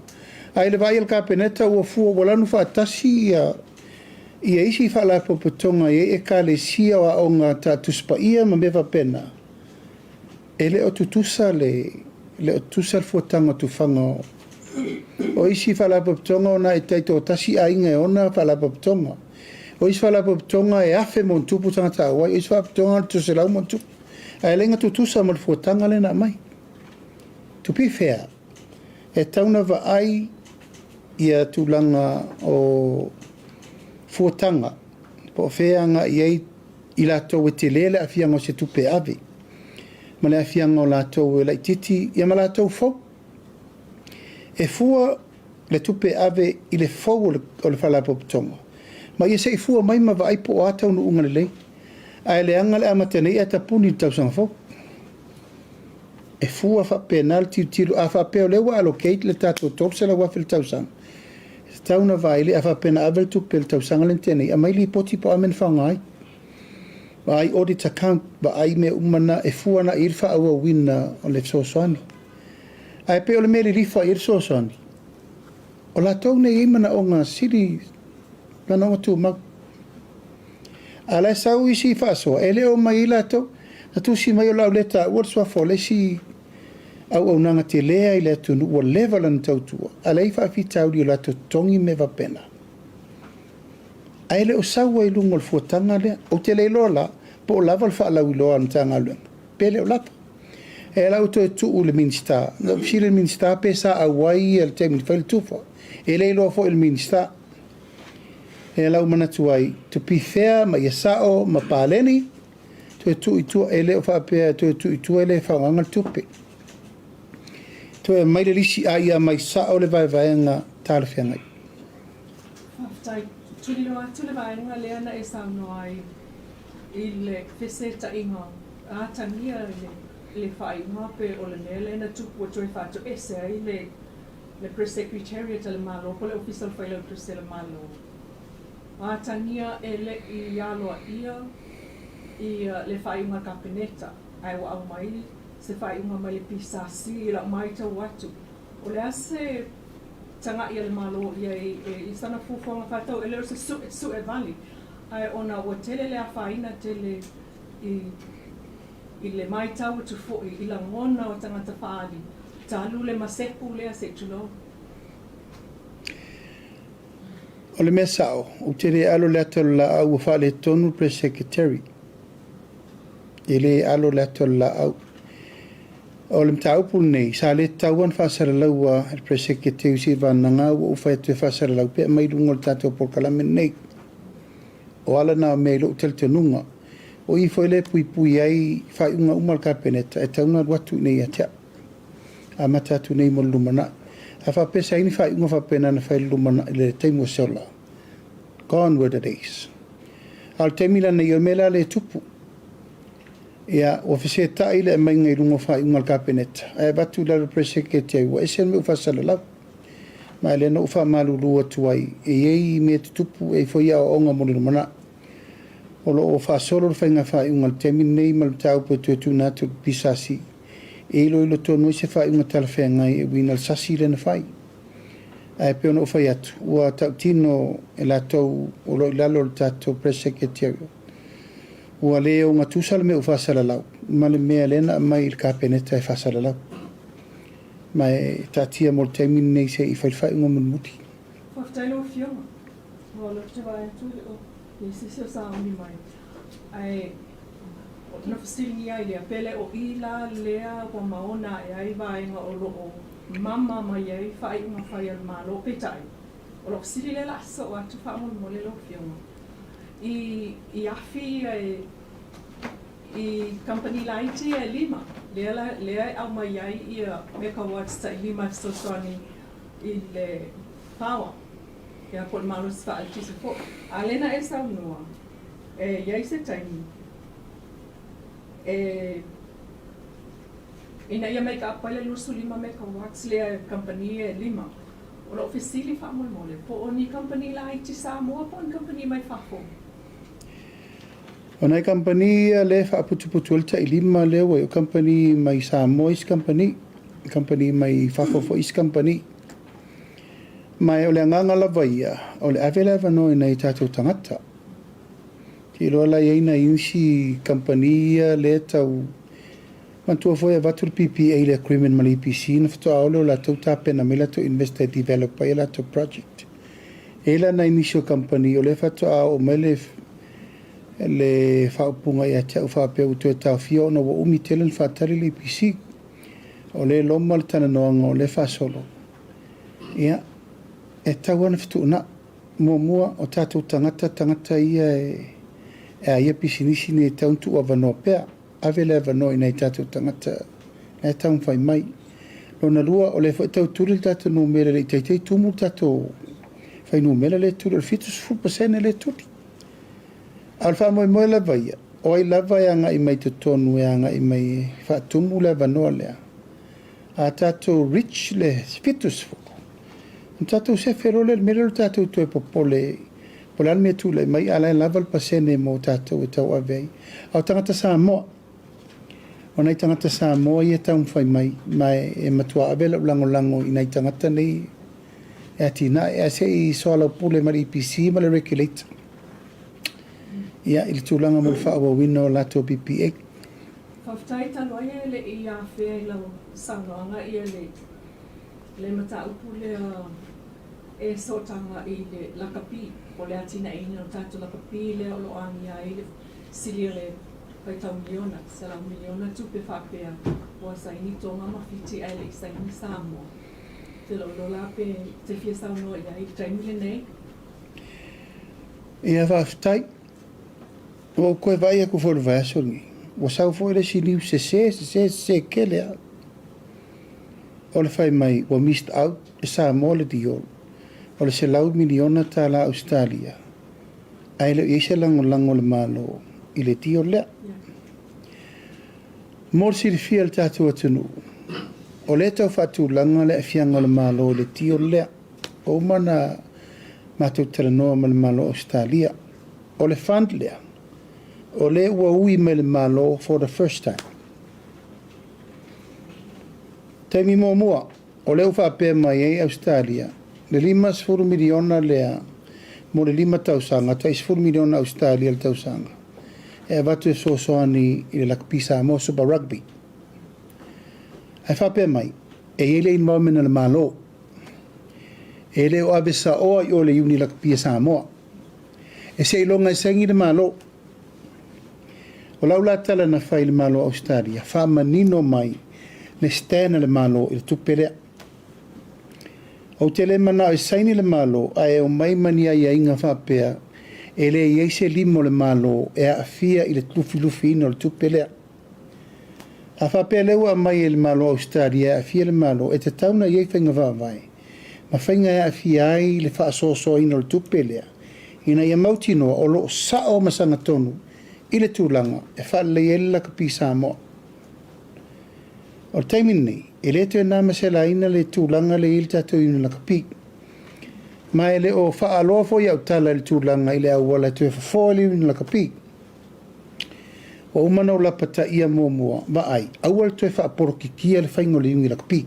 Ae i le vaai a le Kapeneta ua fua ua lanu faatasi ia ia isi faalapotopotoga e i ai Ekalesia o aoga Tusi Paia ma mea faapena, e le o tutusa le le o tutusa le fuataga o tufaga o o isi faalapotopotoga ona e taitoatasi aiga e ona faalapotopotoga. O isi faalapotopotoga e 1,000+ tagata auai, o isi faalapotopotoga e 100+, ae le ga tutusa ma le fuataga lea na aumai. To be fair, e tatau ona vaai ia tulaga o fuataga po o fea e agai i ai i latou e tele le aafiaga o se tupe e ave, ma le aafiaga o latou e laitiiti ia ma latou fou. E fua le tupe e ave i le fou o le faalapotopotoga, ma ia se i fua mai ma vaai po o a taunuuga lelei. Ae leaga le amata nei ae tapuni i le tausaga fou. E fua faapena le tilotilo, a faapea o lea ua allocate le tatou $300,000 i le tausaga, e tatau ona vaai lelei, a faapea na ave le tupe i le tausaga lea na tea nei, aumai lipoti po o a mea na faaaoga ai. Vaai audit account, vaai mea uma na e fua agai i ai le faaauauina o le fesoasoani. Ae pei o le mea e lilifa i ai le fesoasoani, o latou nei e i ai manaoga sili, manaoga tumau. A o la e sau isi faasoa, e le o omai ai latou. Na tusi mai o le a ou le taua le suafa o le isi auaunaga tele lava i le atunuu ua leva lana tautua, a o la e i ai faafitauli i o latou totogi ma mea faapena. Ae le o sau lava i luga o le fuataga lea. Ou te le iloa la po o lava le faalauiloa a le Matagaluega pe le o lava. E ala ou toe tuu i le Minisita. Na ou fesili i le Minisita pe sa auai ia i le taimi na fai ai le tufa. E le iloa foi e le Minisita. E ala ou manatu ai, to be fair ma ia sao ma paleni, toe tuu i tua, e le o faapea e toe tuu i tua e le faaaogaina le tupe. Toe aumai le lisi a ia aumai sao le vaevaega talafeagai. Faafetai. Tuliloa atu le vaega lea na e saunoa ai i le fesetaiga atagia i le faaiuga pe o le mea lea na tupu ua toe faatoese ai le le Press Secretariat a le Malo po o le Ofisa o le Failautusi a le Malo. Atagia e le i aloaia ia le faaiuga a le Kapeneta ae ua aumai se faaiuga mai le PSC i lau maitau atu o le a se tagai a le Malo i ai i sana fuafuaga faatau e le o se sue vale ae ona ua tele le afaina tele i i le maitau atu foi i lagona o tagata faaali talu le masepu lea se i tulou. O le mea sao, ou te le alo i le ata o le laau ua faaletonu le Press Secretary. E le alo i le ata o le laau. O le mataupu lenei, sa le tatau lava ona faasalalaua e le Press Secretary seiavagana ua ou fai atu e faasalalau pe aumai i luga o le tatou polokalame lenei. O ala na o mea i lou talitonuga, o i foi lea e puipui ai faaiuga uma a le Kapeneta e tatau ona alu atu i inei ia te au. Amata atu nei mo le lumanai. A faapea sa i ai ni faaiuga faapena na fai i le lumanai i le taimi ua sola, gone were the days. A o le taimi la nei, o le mea la lea e tupu, ia, ua fesetai le aumaiga i luga o faaiuga a le Kapeneta, ae avatu i lalo i le Press Secretary, ua ese le mea ua faasalalau. Ma lea na ou faamalulu atu ai, e i ai mea tutupu, e i ai foi aoaoga mo le lumanai. O lo o faasolo le faiga faaiuga i le taimi lenei ma le mataupu e toe tuuina atu i le PSC e iloilo tonu ai se faaiuga talafeagai e uiga i le sasi lea na fai. Ae pei ona ou fai atu, ua tautino e latou o lo o i lalo o le tatou Press Secretariat, ua le ogatusa le mea ua faasalalau ma le mea lea na aumai i le Kapeneta e faasalalau. Ma e taatia mo le taimi lenei se i fai le faaiuga mulimuli. Faafetai lau Afioga. Ua ou te vaai atu e le o i ai se isi o sauni mai. Ae na fesiligia ai lea, pe le o i la lea ua maona ae ai vaega o lo o mama mai ai faaiuga fai a le Malo. Peitai, o lau fesili lea o le a sosoo atu faamolemole lau Afioga i i afi ia e I kamupani laiti ia e lima, lea la, lea e aumai ai ia megawatts tai lima e fesoasoani i le power, ia po o le malosi faaeletise foi. A lea na e saunoa, e i ai se taimi e, ina ia make up ai le 25 megawatts lea e kamupani ia e lima. O lou fesili faamolemole, po o ni kamupani laiti Samoa po o ni kamupani mai fafo? O nai kamupani ia lea e faaputuputu ai le tailima lea ua i, o kamupani mai Samoa isi kamupani, kamupani mai fafo foi isi kamupani. Ma o le agaga lava ia, o le ave le avanoa i nai o tatou tagata. Ou te iloa la e i ai nai isi kamupani ia lea e tau manatua foi e avatu le PPA i le agreement ma le EPC ona faatoa oo lea o latou tapena mai latou investor e develop ai a latou project. E i ai la nai nisi o kamupani o lea faatoa oo mai le le faaupuga ia te au faapea ua toe taofia ona ua umi tele ona faatali le EPC. O lea e loma le talanoaga o lea e faasolo. Ia, e tatau lava ona fetuunai. Muamua, o tatou tagata, tagata ia e a ia pisinisi nei e tatau ona tuuavanoa pea. Ave le avanoa i nai tatou tagata la e taumafai mai. Lona lua, o lea foi e tau tuli le tatou numera e le i taitai tumu le tatou fuainumera lea e tuli, o le 70% lea e tuli. A o le faamoemoe lava ia, o ai lava e agai mai totonu e agai mai e faatumu le avanoa lea, a tatou reach le 70, ona tatou sefe loa lea i le mea lea o le tatou toe popole po o le a le mea e tulai mai, a o la e lava le pasene mo tatou e tauave ai. A o tagata Samoa, o nai tagata Samoa ia e taumafai mai, ma e matua ave lau lagolago i nai tagata nei e atinae, ae se i soalaupule ma le EPC ma le Regulator ia, i le tulaga mo le faaauauina o latou BPA. Faafetai talu ai e le i afea i lau saunoaga ia le le mataupu lea e sootaga i le lakapi, o le atinaeina o le tatou lakapi lea o lo o agia ai le sili o le faitau miliona, 100 miliona tupe faapea ua saini Toga ma Fiti ae le i saini Samoa. Ou te lou iloa la pe te fia saunoa i ai i le taimi lenei. Ia faafetai. Ua ou toe vaai atu foi i le vaiaso lenei, ua sau foi le isi niu sese, sese, sese tele lava. O le fai mai ua missed out e Samoa le deal o le $100 miliona Ausetalia, ae le o i ai se lagolago a le Malo i le deal lea. Mo le silafia e le tatou atunuu, o lea e tau faatulaga le aafiaga o le Malo i le deal lea. Ua uma ona matou talanoa ma le Malo o Ausetalia. O le fund lea, o lea ua ui mai le Malo for the first time. Taimi muamua, o lea ua faapea mai ai Ausetalia, le 50 miliona lea mo le 5 tausaga, tai 10 miliona Ausetalia le tausaga, e avatu e fesoasoani i le Lakapi Samoa Super Rugby. Ae faapea mai, e i ai le involvement a le Malo. E le o ave saoa i o le Iuni Lakapi a Samoa. E seiloga e saini le Malo. O lau la tala na fai i le Malo o Ausetalia, faamanino mai le stand a le Malo i le tupe lea. Ou te le manao e saini le Malo ae omai ma ni aiaiga faapea e le i ai se lima o le Malo e aafia i le lufilufiina o le tupe lea. A faapea lea ua aumai e le Malo o Ausetalia e aafia le Malo, e tatau ona i ai faiga faavae ma faiga e aafia ai le faasoasoaina o le tupe lea ina ia mautinoa o lo o sao ma sagatonu i le tulaga e faaleleia ai le lakapi Samoa. O le taimi lenei, e le toe na ma selaina le tulaga lea e i ai le tatou iuni lakapi. Ma e le o faaaloa foi au tala i le tulaga i le auala e toe fofoa ai le iuni lakapi. Ua uma ona ou lapataia muamua, vaai, aua le toe faapolokikia le faiga o le iuni lakapi.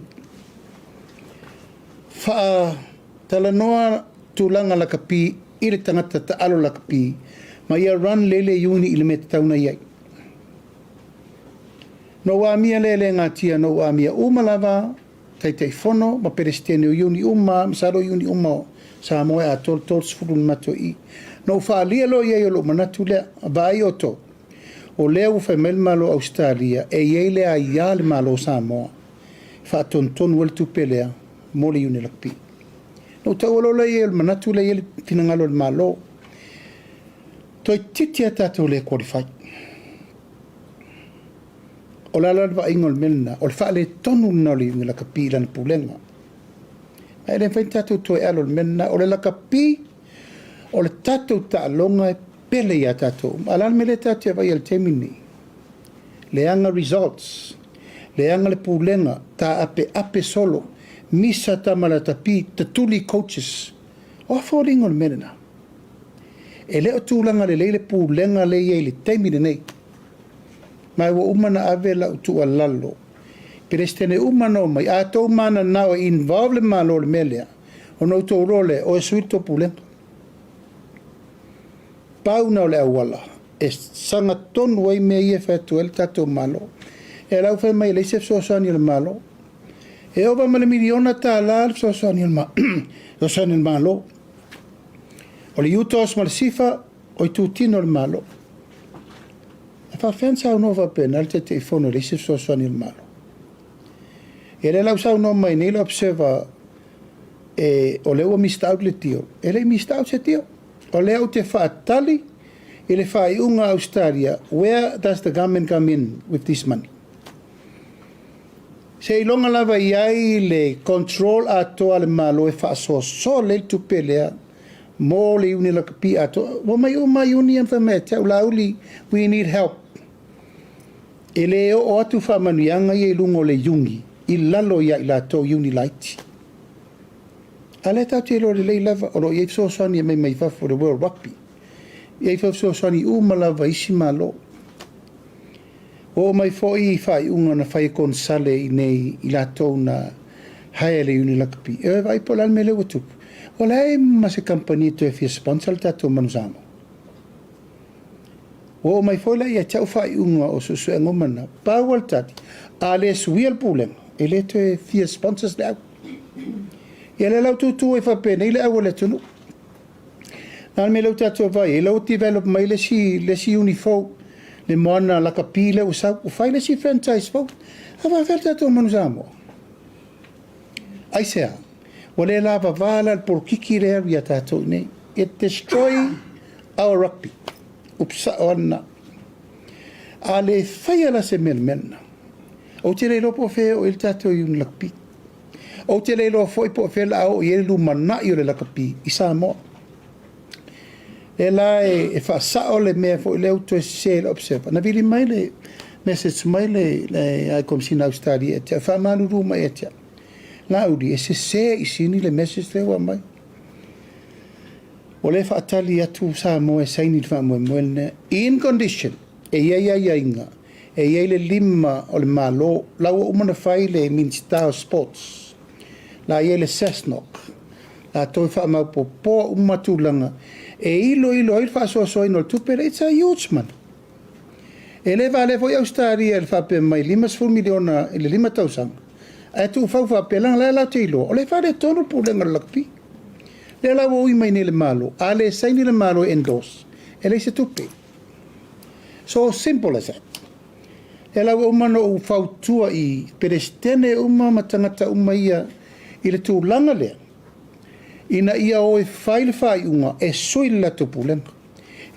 Faatalanoa tulaga lakapi i le tagata taalo lakapi ma ia run lelei le iuni i le mea tatau ona i ai. Na ou amia lea e le gatia, na ou amia uma lava Taitaifono ma Peresetene o iuni uma, masalo o iuni uma o Samoa e atoa le 30 na matou i. Na ou faaalia loa i ai o lou manatu lea, vaai outou, o lea ua fai mai le Malo o Ausetalia e i ai le aia a le Malo o Samoa e faatonutonu ai le tupe lea mo le iuni lakapi. Na ou taua loa lea i ai o le manatu lea e i ai le finagalo o le Malo, toeitiiti lava tatou le qualify. O le a la le vaaiga o le mea lena? O le faaletonu lena o le iuga lakapi i lana pulega. Ae le mafai ona tatou toe alo i le mea lena. O le lakapi, o le tatou taaloga e pele ia tatou uma. A o le a le mea lea tatou te vaai i le taimi lenei? Leaga results. Leaga le pulega, taapeape solo, misa tama latapi, tatuli coaches. O a foliga o le mea lena? E le o tulaga lelei le pulega lea e i ai i le taimi lenei. Ma ua uma ona ave lau tuualalo i Peresetene uma na omai, a outou mananao e involve le Malo i le mea lea, ona outou iloa lea, o e sui le tou pulega. Pau lena o le auala e sagatonu ai mea ia e fai atu ai le tatou Malo. E la ua fai mai e leai se fesoasoani a le Malo. E ova ma le miliona tala le fesoasoani a le Malo. O le UTOS ma le SIFA o itutino o le Malo. E faafefea ona saunoa faapena le Taitaifono e leai se fesoasoani a le Malo. Ia lea la ua saunoa mai nei le Observer e, o lea ua missed out le deal. E le i missed out se deal. O lea ou te faatali i le faaiuga a Australia, where does the government come in with this money? Seiloga lava i ai le control atoa a le Malo e faasoasoa lelei le tupe lea mo le iuni lakapi atoa. Ua omai uma iuni ia ma fai mai ia te au, Laauli, we need help. E le oo atu faamanuiaga ia i luga o le iuni i lalo ia i latou iuni laiti. A o lea tatou te iloa lelei lava o lo o i ai fesoasoani e aumai mai fafo i le World Rugby. E i ai foi fesoasoani uma lava i isi Malo. Ua oo mai foi i faaiuga na fai e konesale i inei i latou na hire le iuni lakapi. E vaai po o le a le mea lea ua tupu. Ua leai ma se kamupani e toe fia sponsor le tatou Manu Samoa. Ua oo mai foi la ia te au faaiuga o suesuega uma na. Pau lava le tali, a le suia le pulega, e le toe fia sponsors le au. Ia lea la ua tutu ai faapenei le au a le atunuu. Na o le mea lea ua tatou vaai ai, la ua develop mai le isi, le isi uni fou, le moana lakapi lea ua sau, ua fai le isi franchise fou. A faafefea le tatou Manu Samoa? Aisea? Ua le lavava la le polokiki lea e alu ia tatou i inei. It destroy our rugby. Upu sao lava lena. A le faia la se mea i le mea lena, ou te le iloa po o fea e oo i ai le tatou iuni lakapi. Ou te le iloa foi po o fea o le a oo i ai le lumanai o le lakapi i Samoa. Lea la e faasao le mea foi lea ua toe sese e le Observer. Na vili mai le message mai le High Commissioner Ausetalia ia te au, faamalulu mai ia te au, Laauli, e sese i sini le message lea ua aumai. O lea e faatali atu Samoa e saini le faamoemoe lenei. In condition, e i ai aiaiga, e i ai le lima o le Malo, la ua uma ona fai le Minisita o Sports, la i ai le SASNOC, latou e faamaopoopoa uma tulaga e iloilo ai le faasoasoaina o le tupe lea, it's a huge money. E le valea foi Ausetalia i le faapea mai $50 miliona i le lima tausaga, ae tuufau faapea, leaga la e latou te iloa, o lea e faaletonu le pulega o le lakapi. Lea la ua ui mai nei le Malo, a le saini le Malo e endorse, e leai se tupe. So simple as that. Lea la ua uma ona ou fautua i Peresetene uma ma tagata uma ia i le tulaga lea, ina ia o e fai le faaiuga e sui le latou pulega.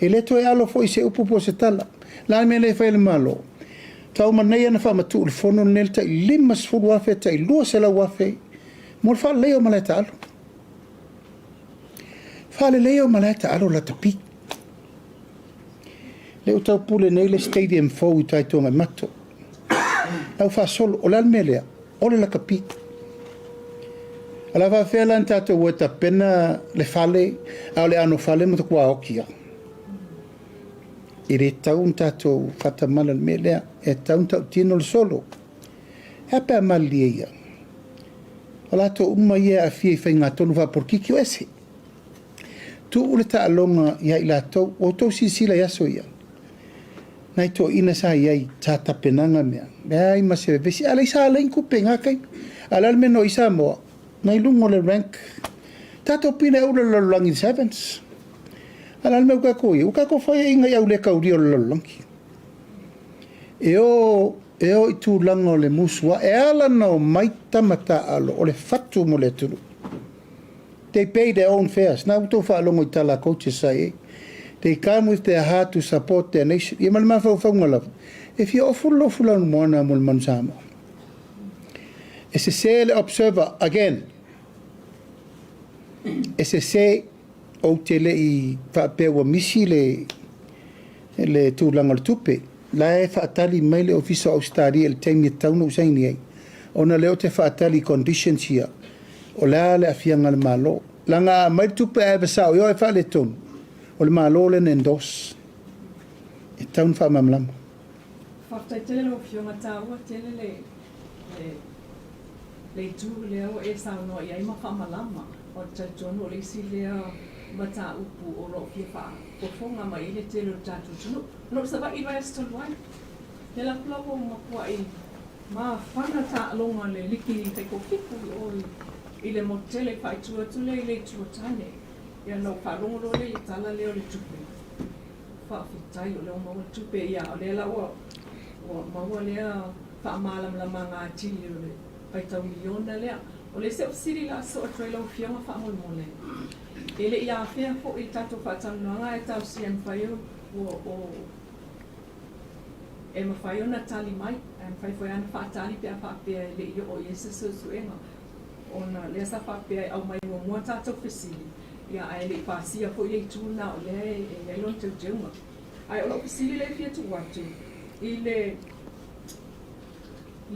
E le toe alo foi se upu po o se tala. O le a le mea lea e fai e le Malo? Tau manaia ona faamatuu le fono lenei le tai $50,000 tai $200,000 mo le faaleleia o malae taalo. Faaleleia o malae taalo lakapi. Lea ua taupule nei le stadium fou i tai Tuagaimato. La ua faasolo, o le a le mea lea? O le lakapi. O le a faafefea la ona tatou o e tapena le fale, a o le anofale ma matua oki lava. E le tatau ona tatou faatamala i le mea lea. E tatau ona tautino le solo. E a pe a malilie ia? O latou uma ia e aafia i faigatonu faapolokiki o ese. Tuu le taaloga ia i latou. Ua outou silasila i aso ia? Nai toeaiina sa i ai, sa tapenaga mea. Leai ma se vevesi. A leai sa leai ni tupe i na taimi. A o le a le mea na oo i Samoa? Na i luga o le rank. Tatou pine ula i le lalolagi i le sevens. A o le a le mea ua tatou i ai? Ua tatou faiaina i au le taulia o le lalolagi. E o, e o i tulaga o le musu ae. E ala ona omai tama taaalo o le fatu mo le atunuu. They pay their own fares. Na ua outou faalogo i tala a coaches sa i ai. They come with their heart to support their nation. Ia ma le mafaufauga lava, e fia ofu le lofu lanumoana mo le Manu Samoa. E sese le observer again. E sese ou te le i faapea ua misi le, le tulaga o le tupe. La e faatali mai le Ofisa o Ausetalia i le taimi e tatau ona ou saini ai, ona o lea ou te faatali i conditions ia, o le a le aafiaga a le Malo. Leaga a aumai le tupe ae ave sao i o ae faaletonu, o le Malo lea na endorse. E tatau ona faamalamalama. Faafetai tele lau Afioga, taua tele le le itu lea ua e saunoa i ai ma faamalama. Ou te talitonu o le isi lea mataupu o lo o fia faafofoga mai ai le tele o le tatou atunuu. Na ou Savaii i le vaiaso talu ai, lea la kula ua matuai mafana taaloga le liki taitoafitu i o i le motu tele i faaitu atu lea i le itu o Tane. Ia na ou faalogo loa lea i le tala lea o le tupe. Faafetai o lea ua maua le tupe, ia o lea la ua ua maua lea faamalamalamaga atili o le faitau miliona lea. O le isi au fesili la soo atu ai lau Afioga faamolemole, e le i afea foi i le tatou faatalanoaga ae talosia e mafai o e mafai ona tali mai, ae mafai foi lava ona faatali pe a faapea e le i oo i ai se suesuega, ona lea sa faapea e aumai muamua tatou fesili, ia ae le i pasia foi le itu lena o lea e i ai lona teuteuga. Ae o lau fesili lea e fia tuu atu, i le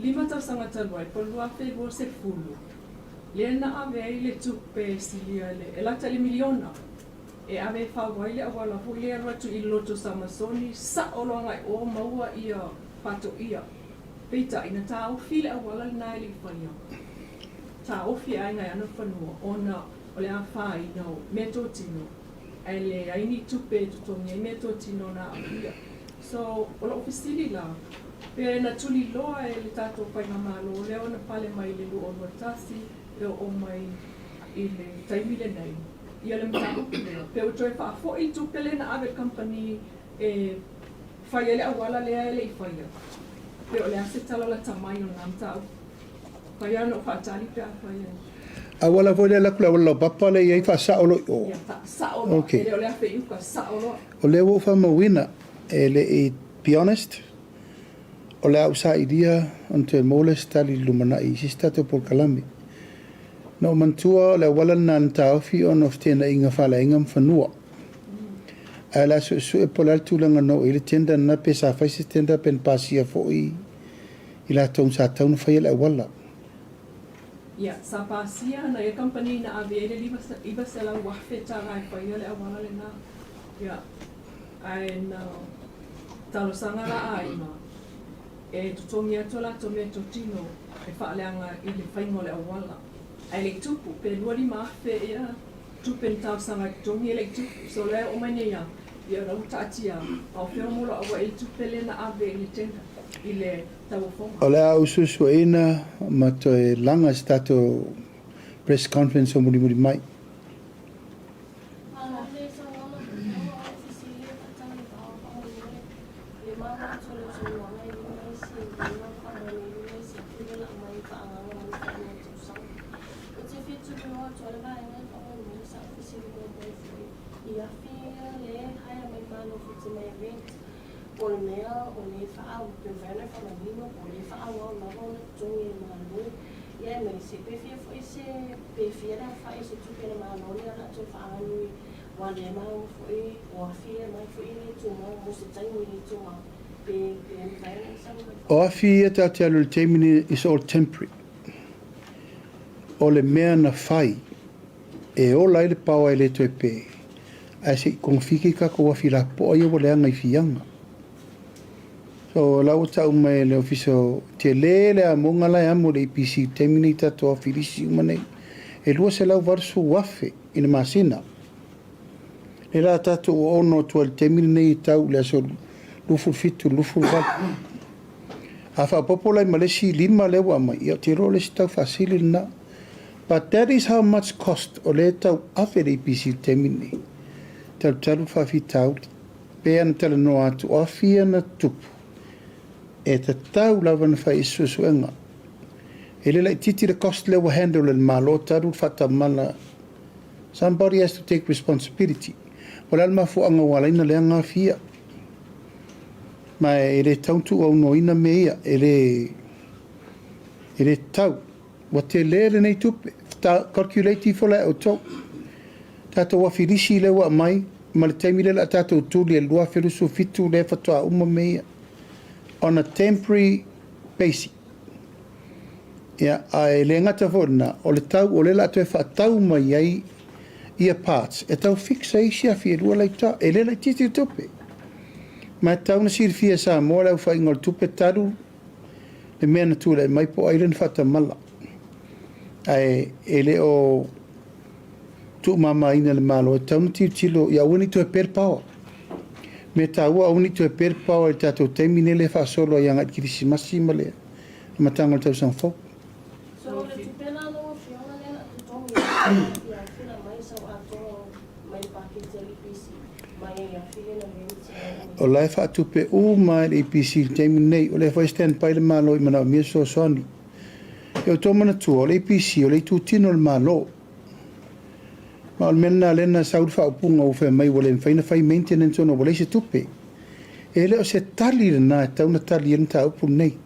5 tausaga talu ai, po o le 2020, lea na ave ai le tupe e silia i le, e lata i le miliona, e ave e fau ai le auala foi lea e alu atu i le Loto Samasoni, sao loa agai o maua ia Faatoia. Peitai, na taofi le auala lena e le i faia. Taofi e aiga e ana fanua ona o le afaina o meatotino ae leai ni tupe e totogi ai meatotino na aafia. So, o lou fesili la, pe na tuliloa e le tatou faigamalo lea ona pale mai i le 2021 e oo mai i le taimi lenei ia le mataupu lea, pe ua toe faafoi le tupe lea na ave i le kamupani e fai ai le auala lea e le i faia, pe o le a se tala lata mai o lena mataupu. Fai lava ona ou faatali pe afai e. Auala foi lea alu atu le auala laupapa lea e i ai faasao loa i o. Ia, faasao loa. Okay. E le o le afe i uka, sao loa. O lea ua ou faamauina, e le i, be honest, o le a ou sailia ona toe maua lea o se tali i le lumanai i se isi tatou polokalame. Na ou manatua o le auala lena na taofi ona o feteenaiga faaleaiga ma fanua. Ae o le a suesue po o le a le tulaga na oo i ai le tender lena pe sa fai se tender pe na pasia foi i latou sa tatau ona faia le auala. Ia, sa pasia na ia kamupani na ave ai le $900,000 tala e faia le auala lena. Ia, ae na talosaga la aiga e totogi atu a latou meatotino e faaleaga i le faiga o le auala. Ae le i tupu, pe $25,000 ea tupe na talosaga e totogi e le i tupu. So lea e oo mai nei lava, ia o la ua taatia, a o fea o moloaua ai le tupe lea na ave i le tender, i le tauofoga. O le a ou suesueina ma toe laga i se tatou press conference o mulimuli mai. O afi ia tatou te alu i le taimi lenei is all temporary. O le mea na fai e ola ai le paoa e le toe pē, ae se i togafiti tatou afi lapopoa ia ua leaga i fiaga. So o la ua tau mai e le Ofisa o tele le amoga la e amo i le EPC i le taimi nei i tatou afi lisi uma nei. E $280,000 i le masina. Lea la tatou ua ono atu ai i le taimi lenei e tau i le aso 27 i le 28. A faaopoopo la i ma le isi 5 lea ua aumai, ia ou te iloa o le isi tau faasili lena. But that is how much cost o lea e tau ave le EPC i le taimi lenei. Talutalu le faafitauli. Pe ana talanoa atu o afi ana tupu, e tatau lava ona fai i se suesuega. E le laitiiti le cost lea ua handle e le Malo talu le faatamala. Somebody has to take responsibility. O le a le mafuaaga ua ala ai ona leaga afi ia? Ma e le tatau ona tuuaunoaina mea ia, e le, e le tatau. Ua tele lenei tupe. Calculate ifo la e outou. Tatou afi lisi lea ua aumai ma le taimi lea o le a tatou tuli e le 2027 lea faatoa uma mea ia. On a temporary basic. Ia, ae le gata foi i lena, o le tau o lea o le a toe faatau mai ai ia parts e tau fix ai isi afi e lua laita, e le laitiiti le tupe. Ma e tatau ona silafia e Samoa le aofaiga o le tupe talu le mea na tulai mai po o ai lea na faatamala. Ae e le o tuumamaina e le Malo, e tatau ona tilotilo ia aua ne i toe pe le paoa. Mea taua aua ne i toe pe le paoa i le tatou taimi nei lea e faasolo ai agai i le Kerisimasi ma le amataga o le tausaga fou. So o le tupe la lau Afioga lea na totogi ai le afiafi la mai sau atoa mai le paketi a le EPC mai ai afi lea na rent mai. O la e faatupe uma e le EPC i le taimi lenei. O lea foi e stand by le Malo i manaomia fesoasoani. E outou manatua, o le EPC o le itutino o le Malo. Ma o le mea lena lea na sau le faaupuga ua fai mai ua le mafai ona fai maintenance ona ua leai se tupe. E le o se tali lena e tatau ona tali ai le mataupu lenei.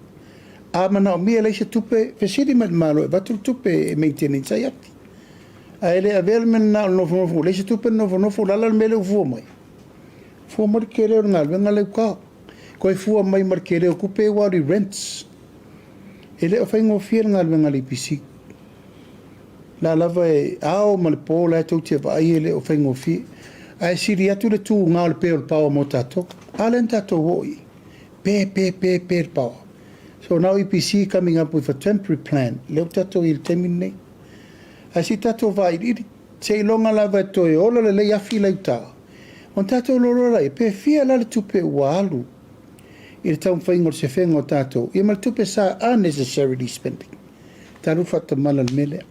A manaomia e leai se tupe, fesili mai i le Malo e avatu le tupe e maintenance ai api. Ae le avea le mea lena o le nofonofo ua leai se tupe nofonofo o le a la le mea lea ua fua mai? Fua mai le tele o le galuega lea i uta. Toe fua mai ma le tele o tupe ua alu i rents. E le o faigofie le galuega a le EPC. La lava e ao ma le po la e tou te vaai e le o faigofie. Ae sili atu le tuga o le pe o le paoa mo tatou. A lea na tatou oo i ai. Pe, pe, pe, pe le paoa. So now EPC coming up with a temporary plan. Lea ua tatou i ai i le taimi lenei. Ae se i tatou vailiili. Seiloga lava e toe ola lelei afi la i uta, ona tatou iloiloa laia, pe fia la le tupe ua alu i le taumafaiga o le sefega o tatou, ia ma le tupe sa unnecessarily spending. Talu faatamala le mea lea.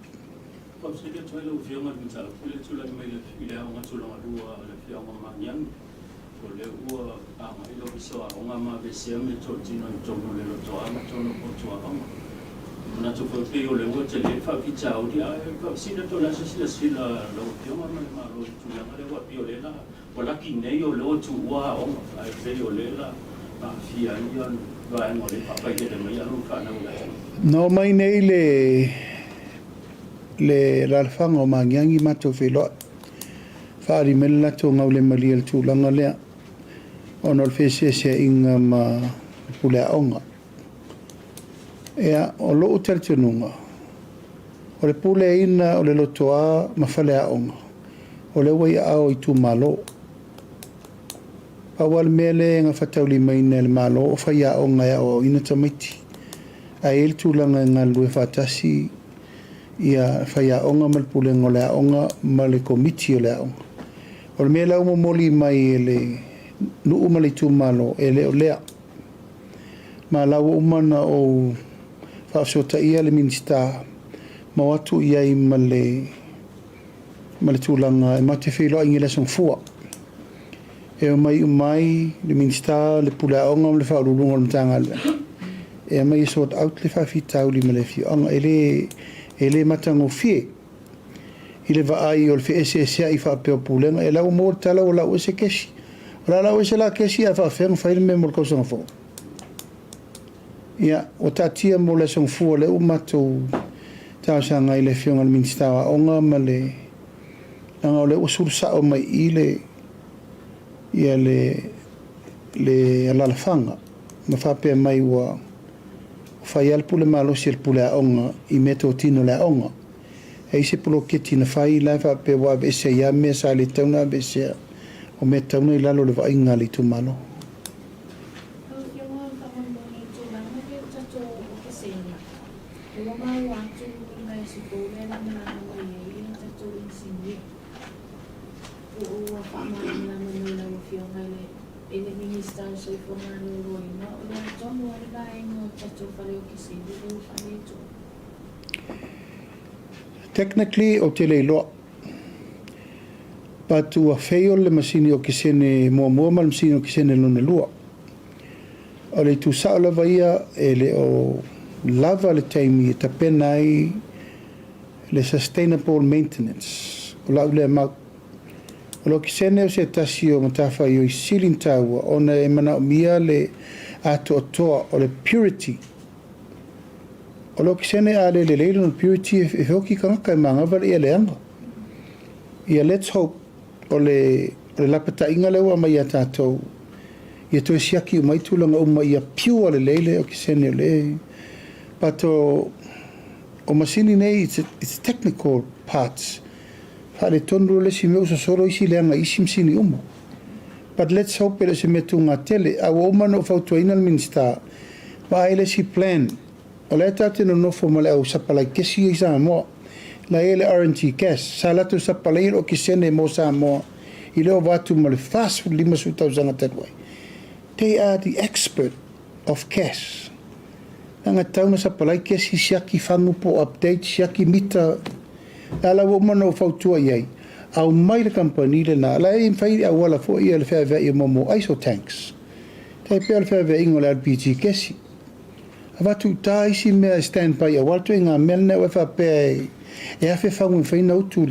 Faafesili atu ai lau Afioga i le mataupu lea e tulai mai i le aoga tulagalua a le Afioaga o Magiagi. O lea ua agai le Ofisa o Aoga ma aveesea meatotino i totonu o le lotoa ma totonu o potu aoga. E manatu foi pei o lea ua tele le faafitauli ae faafesili atu o le a se silasila a lau Afioga ma le Malo i le tulaga lea aua pei o lea la ua laki nei o lea ua tuua aoga ae pei o lea la aafia ai ia vaega o lea e faapailele mai alo ma fanau a le atunuu. Na omai nei le le alaalafaga o Magiagi matou feiloai. Faaali mai le latou gaulemalie i le tulaga lea ona o le feeseeseaiga ma le pule aoga. Ea, o lou talitonuga, o le puleaina o le lotoa ma faleaoga, o lea ua i aao o itumalo. Pau lava le mea lea e gafataulimaina e le Malo o faiaoga e aoaoina tamaiti. Ae i ai le tulaga e galulue faatasi ia faiaoga ma le pulega o le aoga ma le komiti o le aoga. O le mea la ua momoli mai e le nuu ma le itumalo, e le o lea. Ma la ua uma ona ou faafesootaia le Minisita ma o atu i ai ma le ma le tulaga e matou te feiloai i le Aso Gafua. E omai uma ai le Minisita, le Pule Aoga ma le Faauluuluga o le Matagaluega e aumai e sort out le faafitauli ma le afioaga. E le, e le matagofie i le vaai o le feeseeseai faapea o pulega. E la ua maua le tala ua lau ese kesi. O le a lau ese la kesi ae faafefea ona fai le mea mo le tausaga fou? Ia, ua taatia mo le Aso Gafua lea ua matou talosaga ai i le Afioga i le Minisita o Aoga ma le, leaga o lea ua sulu sao mai i i le, ia le, le alalafaga ma faapea mai ua fai lava le pule malosi a le pule aoga i meatotino o le aoga. E i ai se poloketi na fai la e faapea ua aveese ai lava mea sa le tatau ona aveesea, o mea tatau ona i lalo o le vaaiga a le itumalo. Lau Afioga faamolemole i tulaga ia o tatou okesene, ua maua atu i le vaiaso fou lea na malaga mai ai ia tatou inisinia. Po o ua faamalamalama mai lau Afioga i le i le Minisita o le Soifua Maloloina o le a tonu ai le vaega o tatou fale okesene lea ua faaletonu. Technically ou te le iloa. But ua fail le masini okesene muamua ma le masini okesene lona lua. O le itu sao lava ia e le o lava le taimi e tapena ai le sustainable maintenance. O lau lea mau. O le okesene o se tasi o matafaioi sili ona taua ona e manaomia le atoatoa o le purity. O le okesene a le lelei lona purity e feoki tagata e manava le ia leaga. Ia let's hope o le, o le lapataiga lea ua aumai ia tatou Ia toe siaki uma ai tulaga uma ia pure lelei le okesene o le But o o masini nei it's it's technical parts faaletonu loa le isi mea ua sosolo isi leaga i isi masini uma. But let's hope e le o se mea tuga tele. A ua uma ona ou fautuaina le Minisita, vaai le isi plan. O la e tatou te nonofo ma le au sapalai kesi ia i Samoa. La e i ai le RNG gas. Sa latou sapalaia le okesene mo Samoa i le ova atu ma le 40, 50 tausaga talu ai. They are the expert of gas. Leaga e tatau ona sapalai kesi, siaki fagu po o update, siaki mita. A la ua uma ona ou fautua i ai, aumai le kamupani lena, la e mafai auala foi ia le feaveai o mea o iso tanks. Tai pei o le feaveaiga o le LPG kesi. Avatu i uta isi mea e stand by aua le ituaiga mea lena ua e faapea e afe fagu e mafai ona utu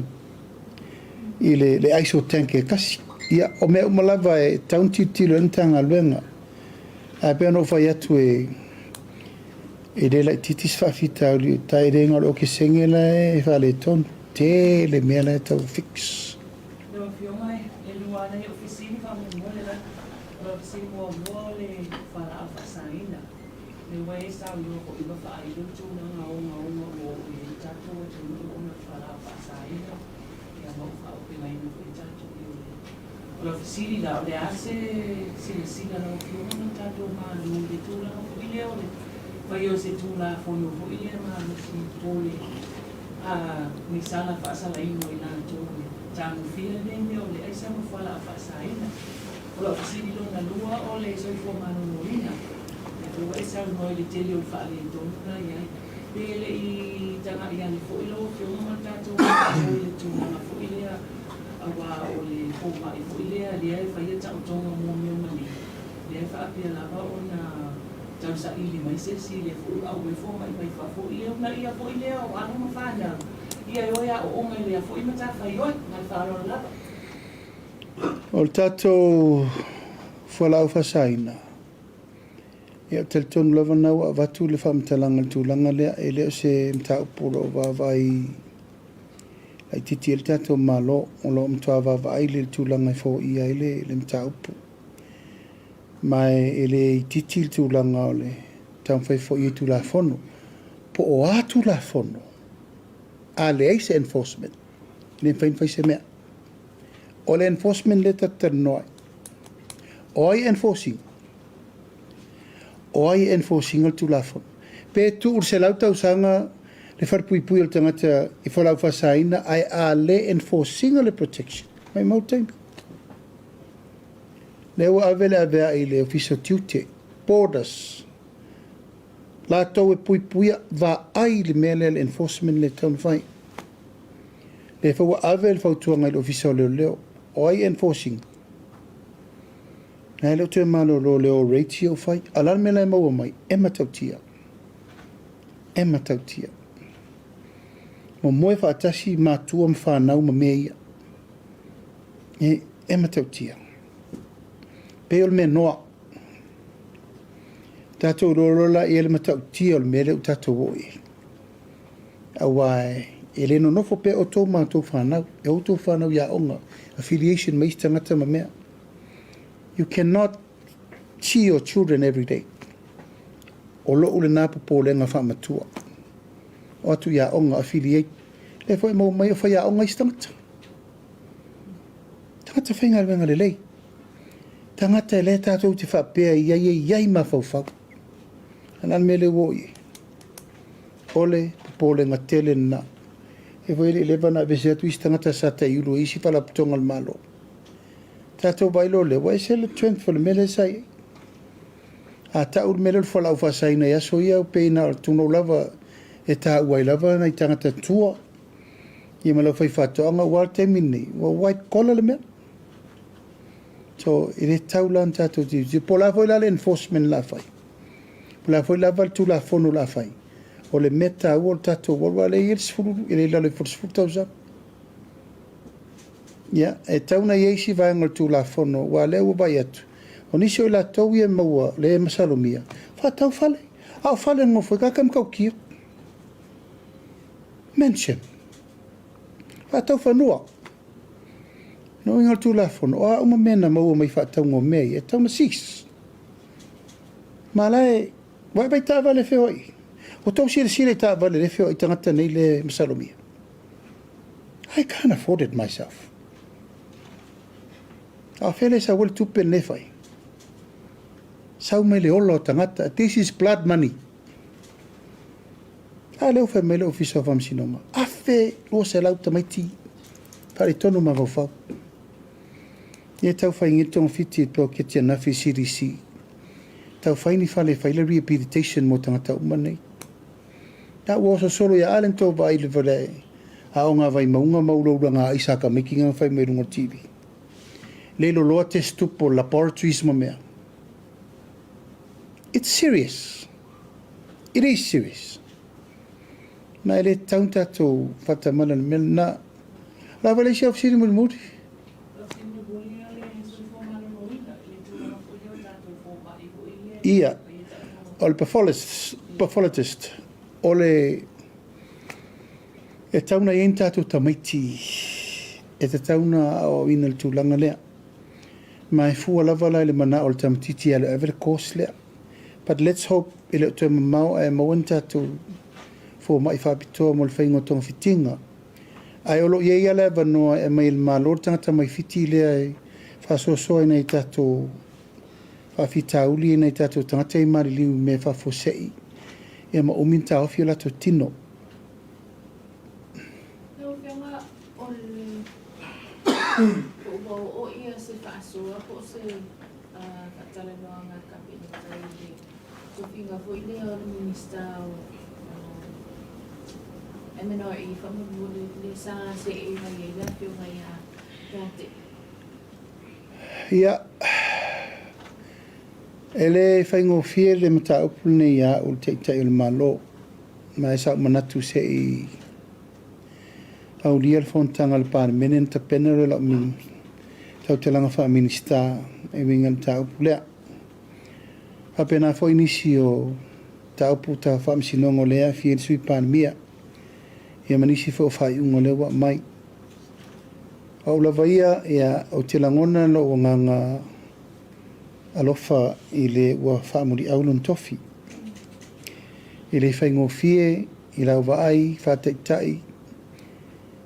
i le iso tank e tasi. Ia, o mea uma lava e tatau ona tilotilo i ai le Matagaluega. Ae pei ona ou fai atu e e le laitiiti se faafitauli i uta, e le na o le okesene la e faaletonu, tele mea la e tau fix. Lau Afioga, e lua lava nai ou fesili faamolemole la. O lau fesili muamua o le fualaau faasaina. Lea ua e saunoa foi ma faailo le tulaga ogaoga ua oo i ai le tatou atunuu ona o le fualaau faasaina, ia ma ua faaopegaina foi tatou i le. O lau fesili la, o le a se silasila a lau Afioga ma le tatou Malo i le tulaga foi lea o le faia o se Tulafono foi lea malosi po o le ni sala faasalaina o i latou e tagofia lenei mea o le aisa ma fualaau faasaina. O lau fesili lona lua o le soifua maloloina, lea foi ua e saunoa i le tele o le faaletonu la e i ai. Pe le i tagai ane foi lau Afioga ma le tatou Malo i le tulaga foi lea aua o le fomai foi lea lea e faia taotoga mo mea uma nei, lea e faapea lava ona tausaili mai se isi lea foi ua auai fomai mai fafo ia uunaia foi lea o alo ma fanau ia e o e aooga i lea foi matafaioi. Ma le faaaloalo lava. O le tatou fualaau faasaina, ia ou te talitonu lava na ua avatu le faamatalaga i le tulaga lea, e le o se mataupu o lo o vaavaai laitiiti ai le tatou Malo, o lo o matua vaavaai le tulaga e foia ai le mataupu. Ma e le itiiti le tulaga o le taumafai foi i Tulafono. Po o a Tulafono, a leai se enforcement, e le mafai ona fai se mea. O le enforcement lea tatou te talanoa ai. O ai e enforce ina? O ai e enforce ina le Tulafono? Pe tuu i le 100 tausaga le falepuipui o le tagata i fualaau faasaina ae a le enforce ina le protection, maumau le taimi. Lea ua ave le aveai i le Ofisa o Tiute, Borders, latou e puipuia, vaai i le mea lea le enforcement lea e tatau ona fai. Lea foi ua ave le fautuaga i le Ofisa o Leoleo, o ai e enforce ina? Na e le o toe malolo le o rates ia ua fai. A o le a le mea la e maua mai? E matautia. E matautia. Momoe faatasi matua ma fanau ma mea ia. E, e matautia. Pei o le mea noa. Tatou iloa loa la i ai le matautia o le mea lea ua tatou oo i ai. Aua e le nonofo pea outou ma outou fanau, e o outou fanau i aoga, affiliation ma isi tagata ma mea. You cannot see your children every day. O lou lena popolega faamatua. O atu i aoga, affiliate. Lea foi e maua mai o faiaoga isi tagata. Tagata faigaluega lelei. Tagata e lea tatou te faapea i ai e i ai mafaufau. A o le a le mea lea ua oo i ai? O le popolega tele lena. E foi e le i leva ona aveese atu isi tagata sa taiulu e isi faalapotopotoga a le Malo. Tatou vaai loa lea, ua ese le trend o le mea lea sa i ai. A tau le mea lea o le fualaau faasaina i aso ia, pei na o le tunou lava e taua ai lava nai tagata tua ia ma le aufaifaatoaga, aua o le taimi lenei, ua white collar le mea. So, e le tatau la ona tatou tilotilo. Po o le a foi la le enforcement o le a fai, po o le a foi lava le Tulafono o le a fai, o le mea taua o le tatou alu, aua o lea e i ai le 10, e le i lalo ifo o le 10 tausaga. Ia, e tatau ona i ai isi vaega o le Tulafono, aua o lea ua vaai atu, o nisi o i latou ia e maua, lea e masalomia, faatau fale, a o fale e nonofo ai tagata e matautia. Mansion. Faatau fanua. O le uiga o le Tulafono, o a uma mea na maua mai faatauga o mea ia, e tatau ona cease. Ma la e ua e vaai taavale e feoai. Ua tou silasila i taavale lea e feoai tagata nei lea e masalomia. I can't afford it myself. A o fea lea e sau ai le tupe lenei e fai? Sau mai le ola o tagata. This is blood money. A lea ua fai mai le Ofisa o Faamasinoga, 1200 tamaiti faaletonu mafaufau. Ia tau fai nei togafiti i le poloketi ananafi i CDC. Tau fai ni fale e fai le rehabilitation mo tagata uma nei. La ua oso solo ia ale na tou vaai i le vale aoga a Vaimauga ma ulaulaga ai sakamiki na fai mai luga o le TV. Le loloa test tupu o laboratories ma mea. It's serious. It is serious. Ma e le tatau ona tatou faatamala i le mea lena. O le a vaai le isi au fesili mulimuli? Ia, o le pathologist, o le, e tatau ona i ai ni tatou tamaiti e tatau ona aoaoina i le tulaga lea. Ma e fua lava la i le manao o le tamaitiiti e alu e ave le course lea. But let's hope e le o toe mamao ae maua ni tatou fomai faapitoa mo le faiga o togafitiga. Ae o lo o i ai lava le avanoa e aumai e le Malo le tagata mai Fiti lea e faasoasoa i nai tatou faafitauli i nai tatou tagata i maliliu i mea faafuasei ia ma umi ona taofi o latou tino. Lau Afioga, o le po ua oo ia se faasoa po o se faatalanoaga a le Kapeneta i le tofiga foi lea o le Minista o MNRE faamolemole lea sa seei mai ai le Afioga ia Tate. Ia, e le faigofie le mataupu lenei ia au le Taitai o le Malo, ma e sa ou manatu se i aulia le fonotaga a le Palemene ona tapena lea o lau tautalaga faa-Minisita e uiga i le mataupu lea. Faapena foi nisi o mataupu tau faamasinoga o lea e aafia ai le Sui Palemia, ia ma nisi foi o faaiuga o lea ua aumai. O au lava ia, ia, ou te lagona lou agaga alofa i le ua faamuliau lona tofi. E le faigofie i lau vaai faataitai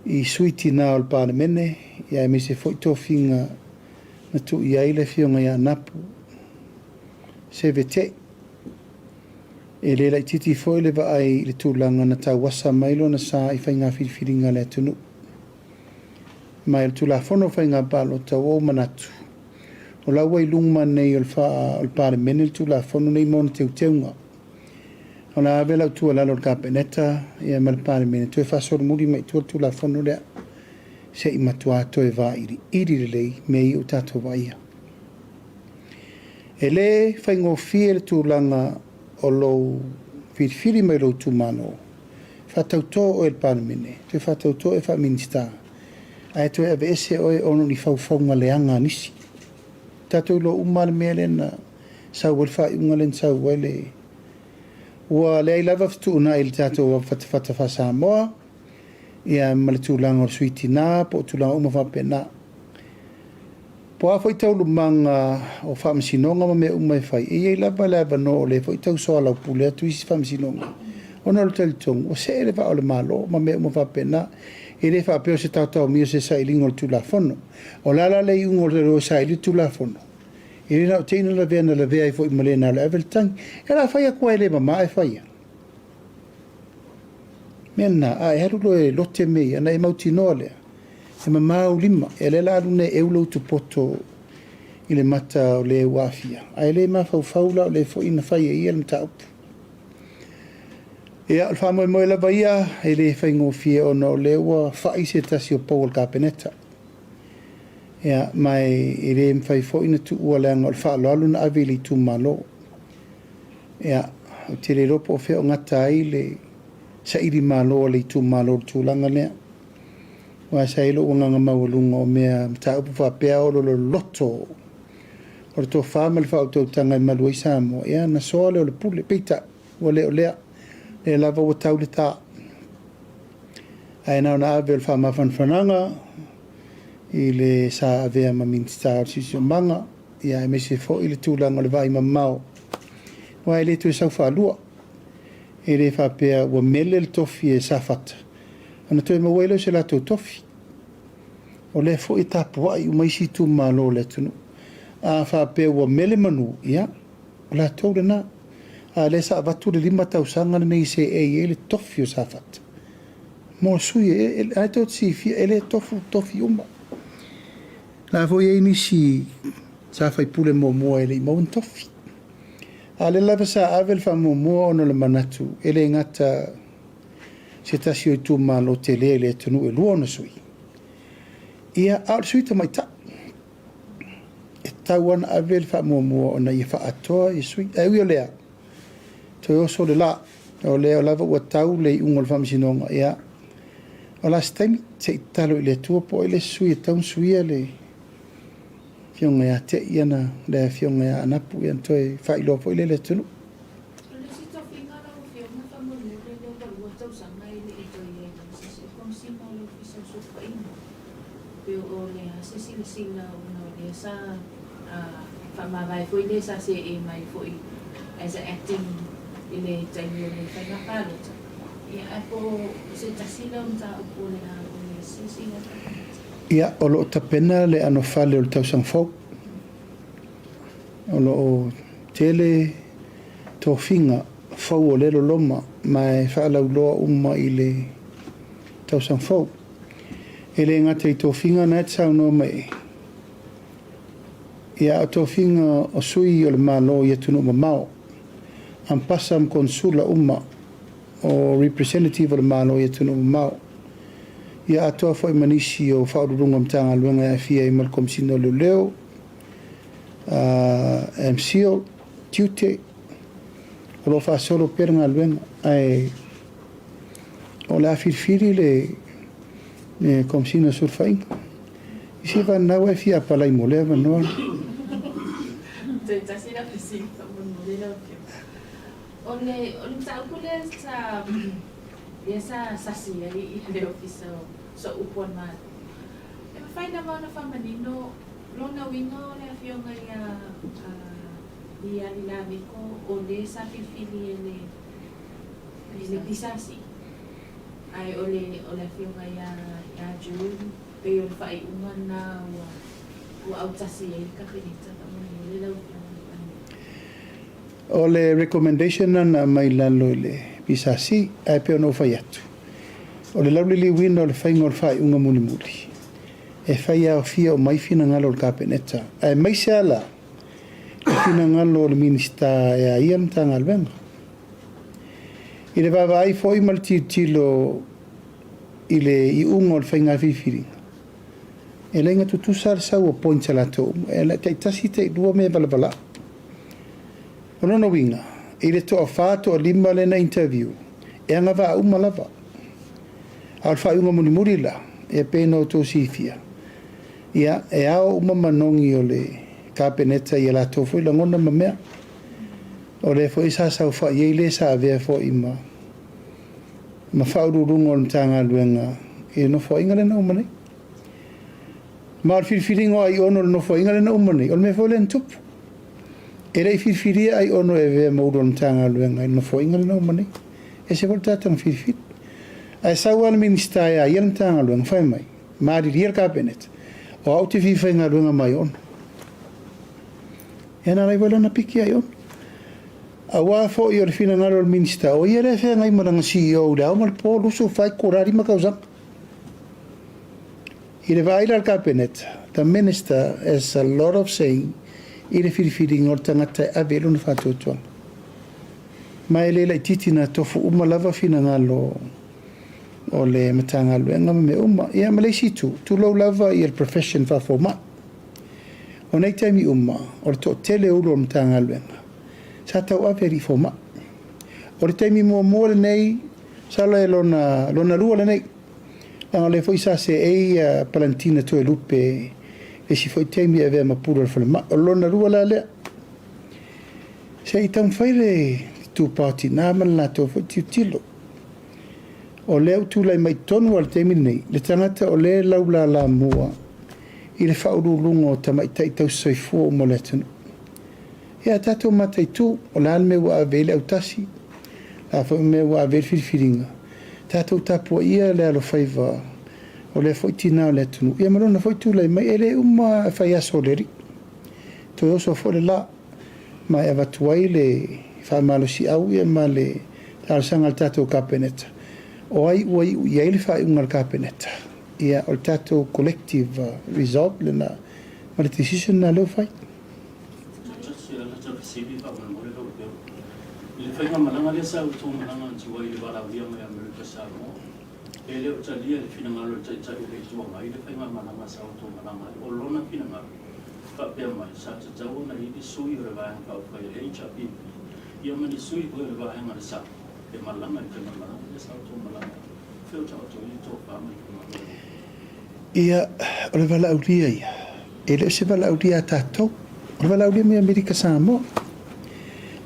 i sui tina o le Palemene, ia aemaise foi tofiga na tuu i ai le Afioga ia Anapu Sevete. E le laitiiti foi le vaai i le tulaga na tauasa mai lona sa i faiga filifiliga a le atunuu. Ma i le Tulafono o Faiga Palota ua ou manatu, o la ua i luma nei o le Palemene le Tulafono nei ma ona teuteuga. O le a ave lau tuualalo i le Kapeneta ia ma le Palemene toe faasolomuli mai i tua le Tulafono lea se i matua toe vailiili lelei mea ia ua tatou vaaia. E le faigofie le tulaga o lou filifili mai lou itumalo, faatauto oe i le Palemene, toe faatauto oe faa-Minisita, ae toe aveese oe ona o ni faufauga leaga a nisi. Tatou iloa uma lava le mea lea na sau ai le faaiuga lea na sau ai le Ua leai lava fetuunai i le tatou avafatafata faa-Samoa ia ma le tulaga o le sui tina po o tulaga uma faapena. Po o a foi taualumaga o faamasinoga ma mea uma e fai, e i ai lava le avanoa o lea foi tau soalaupule atu isi faamasinoga ona o le talitonu ua see le vaa o le Malo ma mea uma faapena. E le faapea o se taotaomia o se sailiga o le Tulafono. O le a la le iuga o le o saili le Tulafono? E le na o te i na lavea na lavea ai foi ma le na o le ave le tagi. E la fai atu ai le mama e fai ia. Mea lena, a e alu loa e lote mea ia, ona e mautinoa lea, e mama ou lima. E lea la alu nei e eu lou tupoto i le mata o le ua aafia, ae le mafaufau la o le foi na fai e ia le mataupu. Ia, o le faamoemoe lava ia, e le faigofie ona o lea ua fai se tasi o pou o le Kapeneta. Ia, ma e le mafai foi ona tuua leaga o le faaaloalo na ave i le itumalo. Ia, ou te le iloa po o fea o gata ai le saili malo a le itumalo i le tulaga lea. Aua sa i ai lou agaga maualuga o mea mataupu faapea o lo loloto o le tofa ma le faautautaga e malu ai Samoa, ia na soa lea o le pule. Peitai, ua le o lea. Lea lava ua tau le ta. Ae na ona ave o le faamafanafanaga i le sa avea ma Minisita o le Siosiomaga, ia aemaise foi le tulaga o le vaai mamao. Aua e le toe sau faalua. E le faapea ua mele le tofi e Safata ona toe maua ai lea o se latou tofi. O lea foi e tapuai uma isi itumalo o le atunuu. A faapea ua mele manu, ia, o latou lena. A o lea sa avatu le 5 tausaga lenei e seei ai le tofi o Safata mo sui e, e, a tou te silafia, e le tofu tofi uma. La foi e i ai nisi sa faipule muamua e le i maua ni tofi. A o lea lava sa ave le faamuamua ona o le manatu e le gata se tasi o itumalo tele i le atunuu e 2 ona sui, ia, a o le sui tamaitai. E tatau lava ona ave le faamuamua ona ia faaatoa ia sui. Ae ui o lea, toe oso le la, o lea lava ua tau le iuga o le faamasinoga, ia, o le a se taimi, se i tatalo i le Atua po o ai le isi sui e tatau ona suia le Afioga ia Tei ana, le Afioga ia Anapu, ia ona toe faailoa foi lea i le atunuu. O le isi tofiga lau Afioga faamolemole lea ua 2 tausaga e le i toe i ai ma se isi o Komesina o le Ofisa o Sulufaiga. Pe o le a se silasila ona o lea sa faamavae foi lea sa seei mai foi as a acting i le taimi o le faiga palota, ia ae po o se tasi lea o mataupu o le a o le silasila a le Kapeneta. Ia, o lo o tapena le anofale o le tausaga fou. O lo o tele tofiga fou o lea loloma ma e faalauiloa uma i le tausaga fou. E le gata i tofiga na e te saunoa mai ai, ia a o tofiga o sui o le Malo i atunuu mamao, ampasa ma konsula uma o representative o le Malo i atunuu mamao, ia atoa foi ma nisi o Faauluuluga o Matagaluega e aafia ai ma le Komesina o Leoleo, MCIL, Tiute, o lo o faasolo pea le galuega, ae o le a filifili le Komesina o Sulufaiga. I se vanau e fia apalai mo lea avanoa. Toe tasi la fesili faamolemole lau Afioga. O le o le mataupu lea sa lea sa sasi ai le Ofisa o Sooupu a le Malo, e mafai lava ona faamanino lona uiga o le Afioga ia Liali Laveko o le sa filifili e le i le PSC, ae o le o le Afioga ia ia June pei o le faaiuga lena ua ua autasi ai le Kapeneta faamolemole lau Afioga i le Palemia. O le recommendation lena na aumai i lalo i le PSC, ae pei ona ou fai atu, o le lauliliuina o le faiga o le faaiuga mulimuli, e fai aofia uma ai finagalo o le Kapeneta, aemaise lava la le finagalo o le Minisita e a ia le Matagaluega. I le vaavaai foi ma le tilotilo i le iuga o le faiga filifiliga, e laina tutusa le sau o points a latou uma, e taitasi tailua mea e valavalao. O lona uiga, i le toafa toalima lea na interview, e agavaa uma lava. A o le faaiuga mulimuli la, e pei ona outou silafia, ia, e ao uma manogi o le Kapeneta i a latou foi lagona ma mea. O lea foi sa saofai ai le sa avea foi ma ma faauluuluga o le Matagaluega i le Nofoaiga lea na uma nei. Ma o le filifiliga o Aiono i le Nofoaiga lea na uma nei, o le mea foi lea na tupu. E le i filifilia Aiono e avea ma ulu o le Matagaluega i le Nofoaiga lea na uma nei. E ese foi le tatou filifili. Ae sau lava le Minisita e a ia le Matagaluega, fai mai, malilie le Kapeneta, o au ou te fia faigaluega ma Aiono. Ia na alai foi lana piki Aiono. Aua foi o le finagalo o le Minisita, o ia lea e feagai ma lana CEO i le ao ma le po, 24 itula, 5 tausaga. I le vaai la a le Kapeneta, the Minister has a lot of saying i le filifiliga o le tagata e ave i ai lona faatuatuaga. Ma e le laitiiti na tofu uma lava finagalo o le Matagaluega ma mea uma. Ia ma le isi itu, tulou lava ia le profession faafomai. O nei taimi uma, o le toatele o ulu o le Matagaluega, sa tauave alii fomai. O le taimi muamua lenei, masalo e lona, lona lua lenei, leaga o lea foi sa seei ia Palantina Toelupe i le isi foi taimi e avea ma pule o le falemai. O lona lua la lea. Se i taumafai le itupa o tina ma le latou foi tilotilo. O lea ua tulai mai tonu lava i le taimi lenei, le tagata o lea e laulala mua i le faauluuluga o tamaitai tausisoifua uma o le atunuu. Ia, tatou mataitu, o le a le mea ua ave ai le autasi, o le a foi le mea ua ave ai le filifiliga, tatou tapuaia le alofaiva o lea foi tinã o le atunuu, ia ma lona foi tulai mai. E le uma fai aso o le Alii, toe oso foi le la, ma e avatu ai le faamalosiau ia ma le talosaga a le tatou Kapeneta, o ai ua iu i ai le faaiuga a le Kapeneta, ia o le tatou collective result lena ma le decision lena lea ua fai. Tasi lava ta fesili faamolemole lau Afioga. I le faigamalaga lea sa outou malaga atu ai i le valaaulia mai Amerika Samoa, e le o talia i le finagalo o le Taitai o le Itu Agai le faigamalaga sa outou malaga ai. O lona finagalo, faapea mai, sa tatau ona i ai ni sui o le Vaega Faaupufai a le HRPP, ia ma ni sui foi o le Vaega a le SUPP e malaga i le faigamalaga lea sa outou malaga ai. Fea o taoto ai le tofa ma le finagalo o lau Afioga? Ia, o le valaaulia ia, e le o se valaaulia a tatou, o le valaaulia mai Amerika Samoa.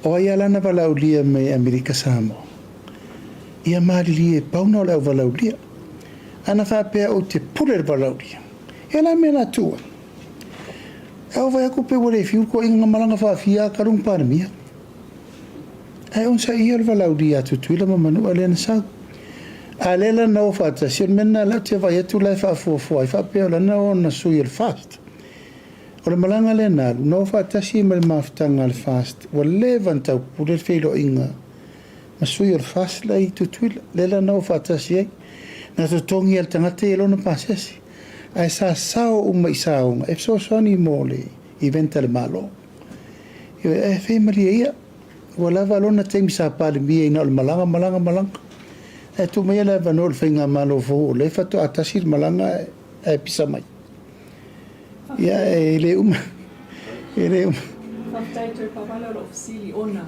O ai a lana valaaulia mai Amerika Samoa? Ia malilie pau na o le au valaaulia. Ana faapea ou te pule le valaaulia, ia la mea la tuu ai. E au vai aku pe ua le fiu le koaʻiga na malaga faafia a kalu na Palemia. Ae onosai ia o le valaaulia a Tutuila ma Manua lea na sau. A lea la na o faatasi, o le mea lena la ou te vaai atu la e faafuafua ai faapea o lana ona sui o le FAST. O le malaga lea na alu, na o faatasi ai ma le mafutaga a le FAST, ua leva ona taupule le feiloaiga ma sui o le FAST la i Tutuila, lea la na o faatasi ai. Na totogi e le tagata ia lona pasese, ae sa sao uma i saoga e fesoasoani mo le event a le Malo. Ioe, ae fai malie ia, ua lava lona taimi sa Palemia ina o le malaga, malaga, malaga. Ae tuu maia le avanoa i le faigamalo fou o lea faatoa tasi le malaga ae pisa mai. Ia, e le uma, e le uma. Faafetai toe pavale o lou fesili ona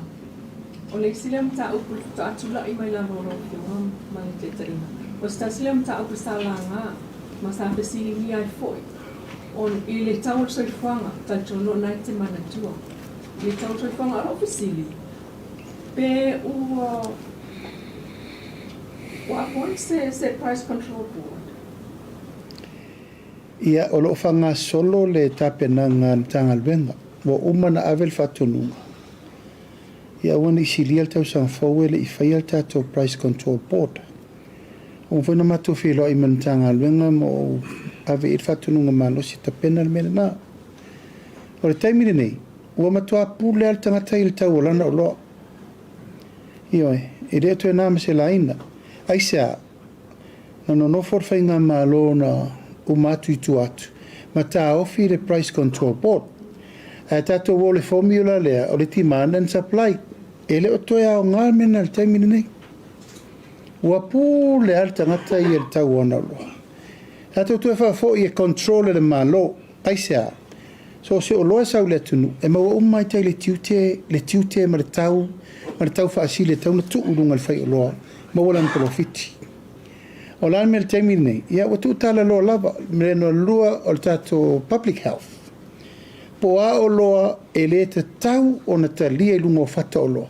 o le isi lea mataupu le faatoa tulai mai lava o lau Afioga ma le taitaiga. O se tasi lea mataupu sa laga ma sa fesiligia ai foi on i le tau o le soifuaga, talitonu o na e te manatua i le tau o le soifuaga. O lou fesili, pe ua ua appoint se se Price Control Board? Ia, o lo o faagasolo le tapenaga a le Matagaluega. Ua uma ona ave le faatonuga, ia aua ne i silia le tausaga fou e le i faia le tatou Price Control Board. Ua uma foi ona matou feiloai ma le Matagaluega ma ou ave i ai le faatonuga malosi e tapena le mea lena. O le taimi lenei, ua matua pule lava le tagata i le tau o lana oloa. Ioe, e le o toe na ma se laina. Aisea? Na nonofo le faigamalo na uma atu i tua atu ma taofi le Price Control Board. Ae tatou o le formula lea o le demand and supply. E le o toe aoga le mea lena i le taimi lenei. Ua pule lava le tagata ia i le tau o ana oloa. Tatou toe faafoi e control e le Malo. Aisea? So o se oloa e sau i le atunuu, e maua uma ai tai le tiute, le tiute ma le tau, ma le tau faasili e tatau ona tuu i luga i le faioloa, maua lana polofiti. O le a le mea i le taimi lenei? Ia ua tuutalaloa lava, le mea lua o le tatou public health. Po o a oloa e le tatau ona talia i luga o fata oloa,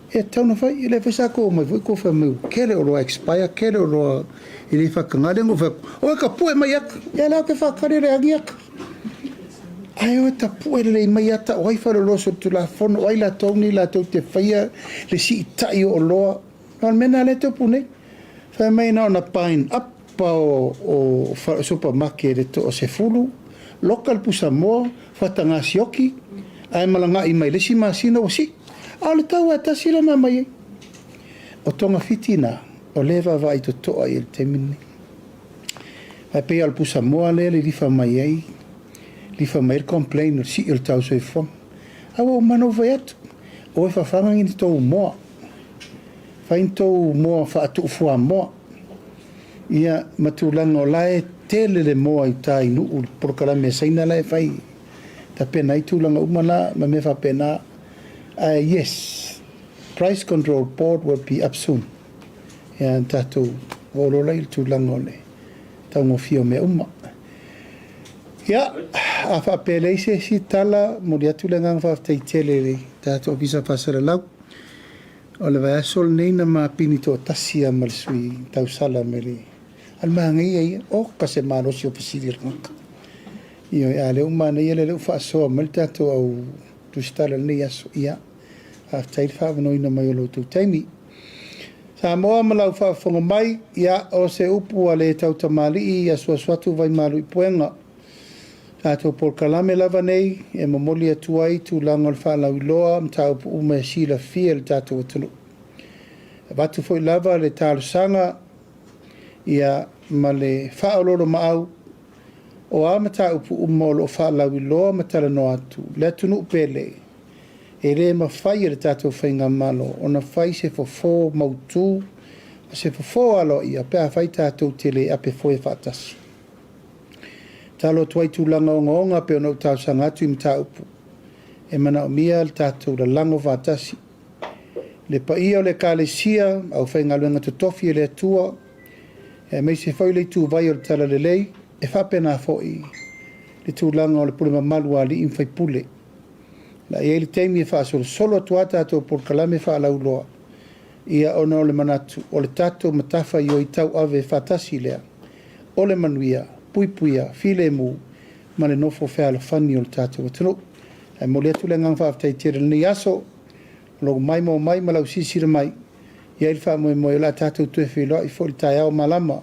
e tatau ona fai. E le fai sa kou omai foi kou fai mai ua kele oloa expire, kele oloa e le faatagaga. Lea na ou fai atu, oe tapue mai ata. Ia la ou te faatali le agi ata. Ae oe tapue lelei mai ata o ai faleoloa solitulafono, o ai latou nei latou te faia le siitai o oloa. O le mea lena lea e tupu nei. Fai mai na ona bind up pa o, o supermarket e toa 10, loka le pusamoa, fataga sioki, ae malaga'i mai le isi masina ua sii. A o le tau lava e tasi lea na aumai ai. O togafiti na, o lea e vaavaai totoa i ai i le taimi lenei. Ae pei lava o le pusamoa lea e lilifa mai ai, lilifa mai ai le complain o le sii o le tau soifuaga. A ua uma ona ou fai atu, o e fafaga ni tou moa, fai ni tou moa faatuufuamoa. Ia, ma tulaga o la e tele le moa i uta i Nuu, le polokalame a Saina la e fai, tapena ai tulaga uma na ma mea faapena. Ae yes, Price Control Board will be up soon. Ia, tatou olo la i le tulaga o le taugofie o mea uma. Ia, a faapea e leai se isi tala, momoli atu le agaga faafetai tele i le tatou Ofisa Faasalalau. O le vaiaso lenei na mapini toatasi a ma le sui tausala me le a le manaia ia oka se malosi o fesili a le tagata. Ioe, a lea ua manaia lea lea ua faasoa mai le tatou au Tusitala i lenei aso. Ia, faafetai le faaavanoaina mai o lo outou taimi. Samoa ma lau faafofoga mai, ia, o se upu a le tautamalii i asuasu atu vaimalu i puega. Tatou polokalame lava nei e momoli atu ai tulaga o le faalauiloa mataupu uma e silafia e le tatou atunuu. E avatu foi lava le talosaga ia ma le faaoloolomaau o a mataupu uma o lo o faalauiloa ma talanoa atu le atunuu pele, e le mafai e le tatou faigamalo ona fai se fofo mautu ma se fofo aloaia pe afai tatou te le ape foe faatasi. Tatalo atu ai tulaga ogaoga pei ona ou talosaga atu i mataupu e manaomia le tatou lalago faatasi. Le paia o le Ekalesia, aufaigaluega totofi e le Atua, aemaise foi le ituvai o le Talalelei, e faapena foi le tulaga o le pule mamalu a alii ma faipule. O le a i ai le taimi e faasolosolo atu a tatou polokalame faalauiloa, ia ona o le manatu o le tatou matafaioi tauave faatasi lea o le manuia, puipuia, filemu ma le nofo fealofani o le tatou atunuu. Ae momoli atu le agaga faafetai tele i lenei aso, o lou maimoa mai ma lau silasila mai, e i ai le faamoemoe o le a tatou toe feiloai foi i le taeao malama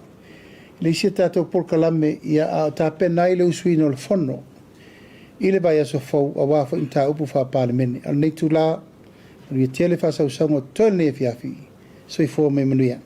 i le isi a tatou polokalame, ia a o tapena ai le usuina o le Fono i le vaiaso fou aua foi mataupu faa-Palemene. A o lenei itula, manuia tele faasausauga o totoe i lenei afiafi. Soifua ma ia manuia.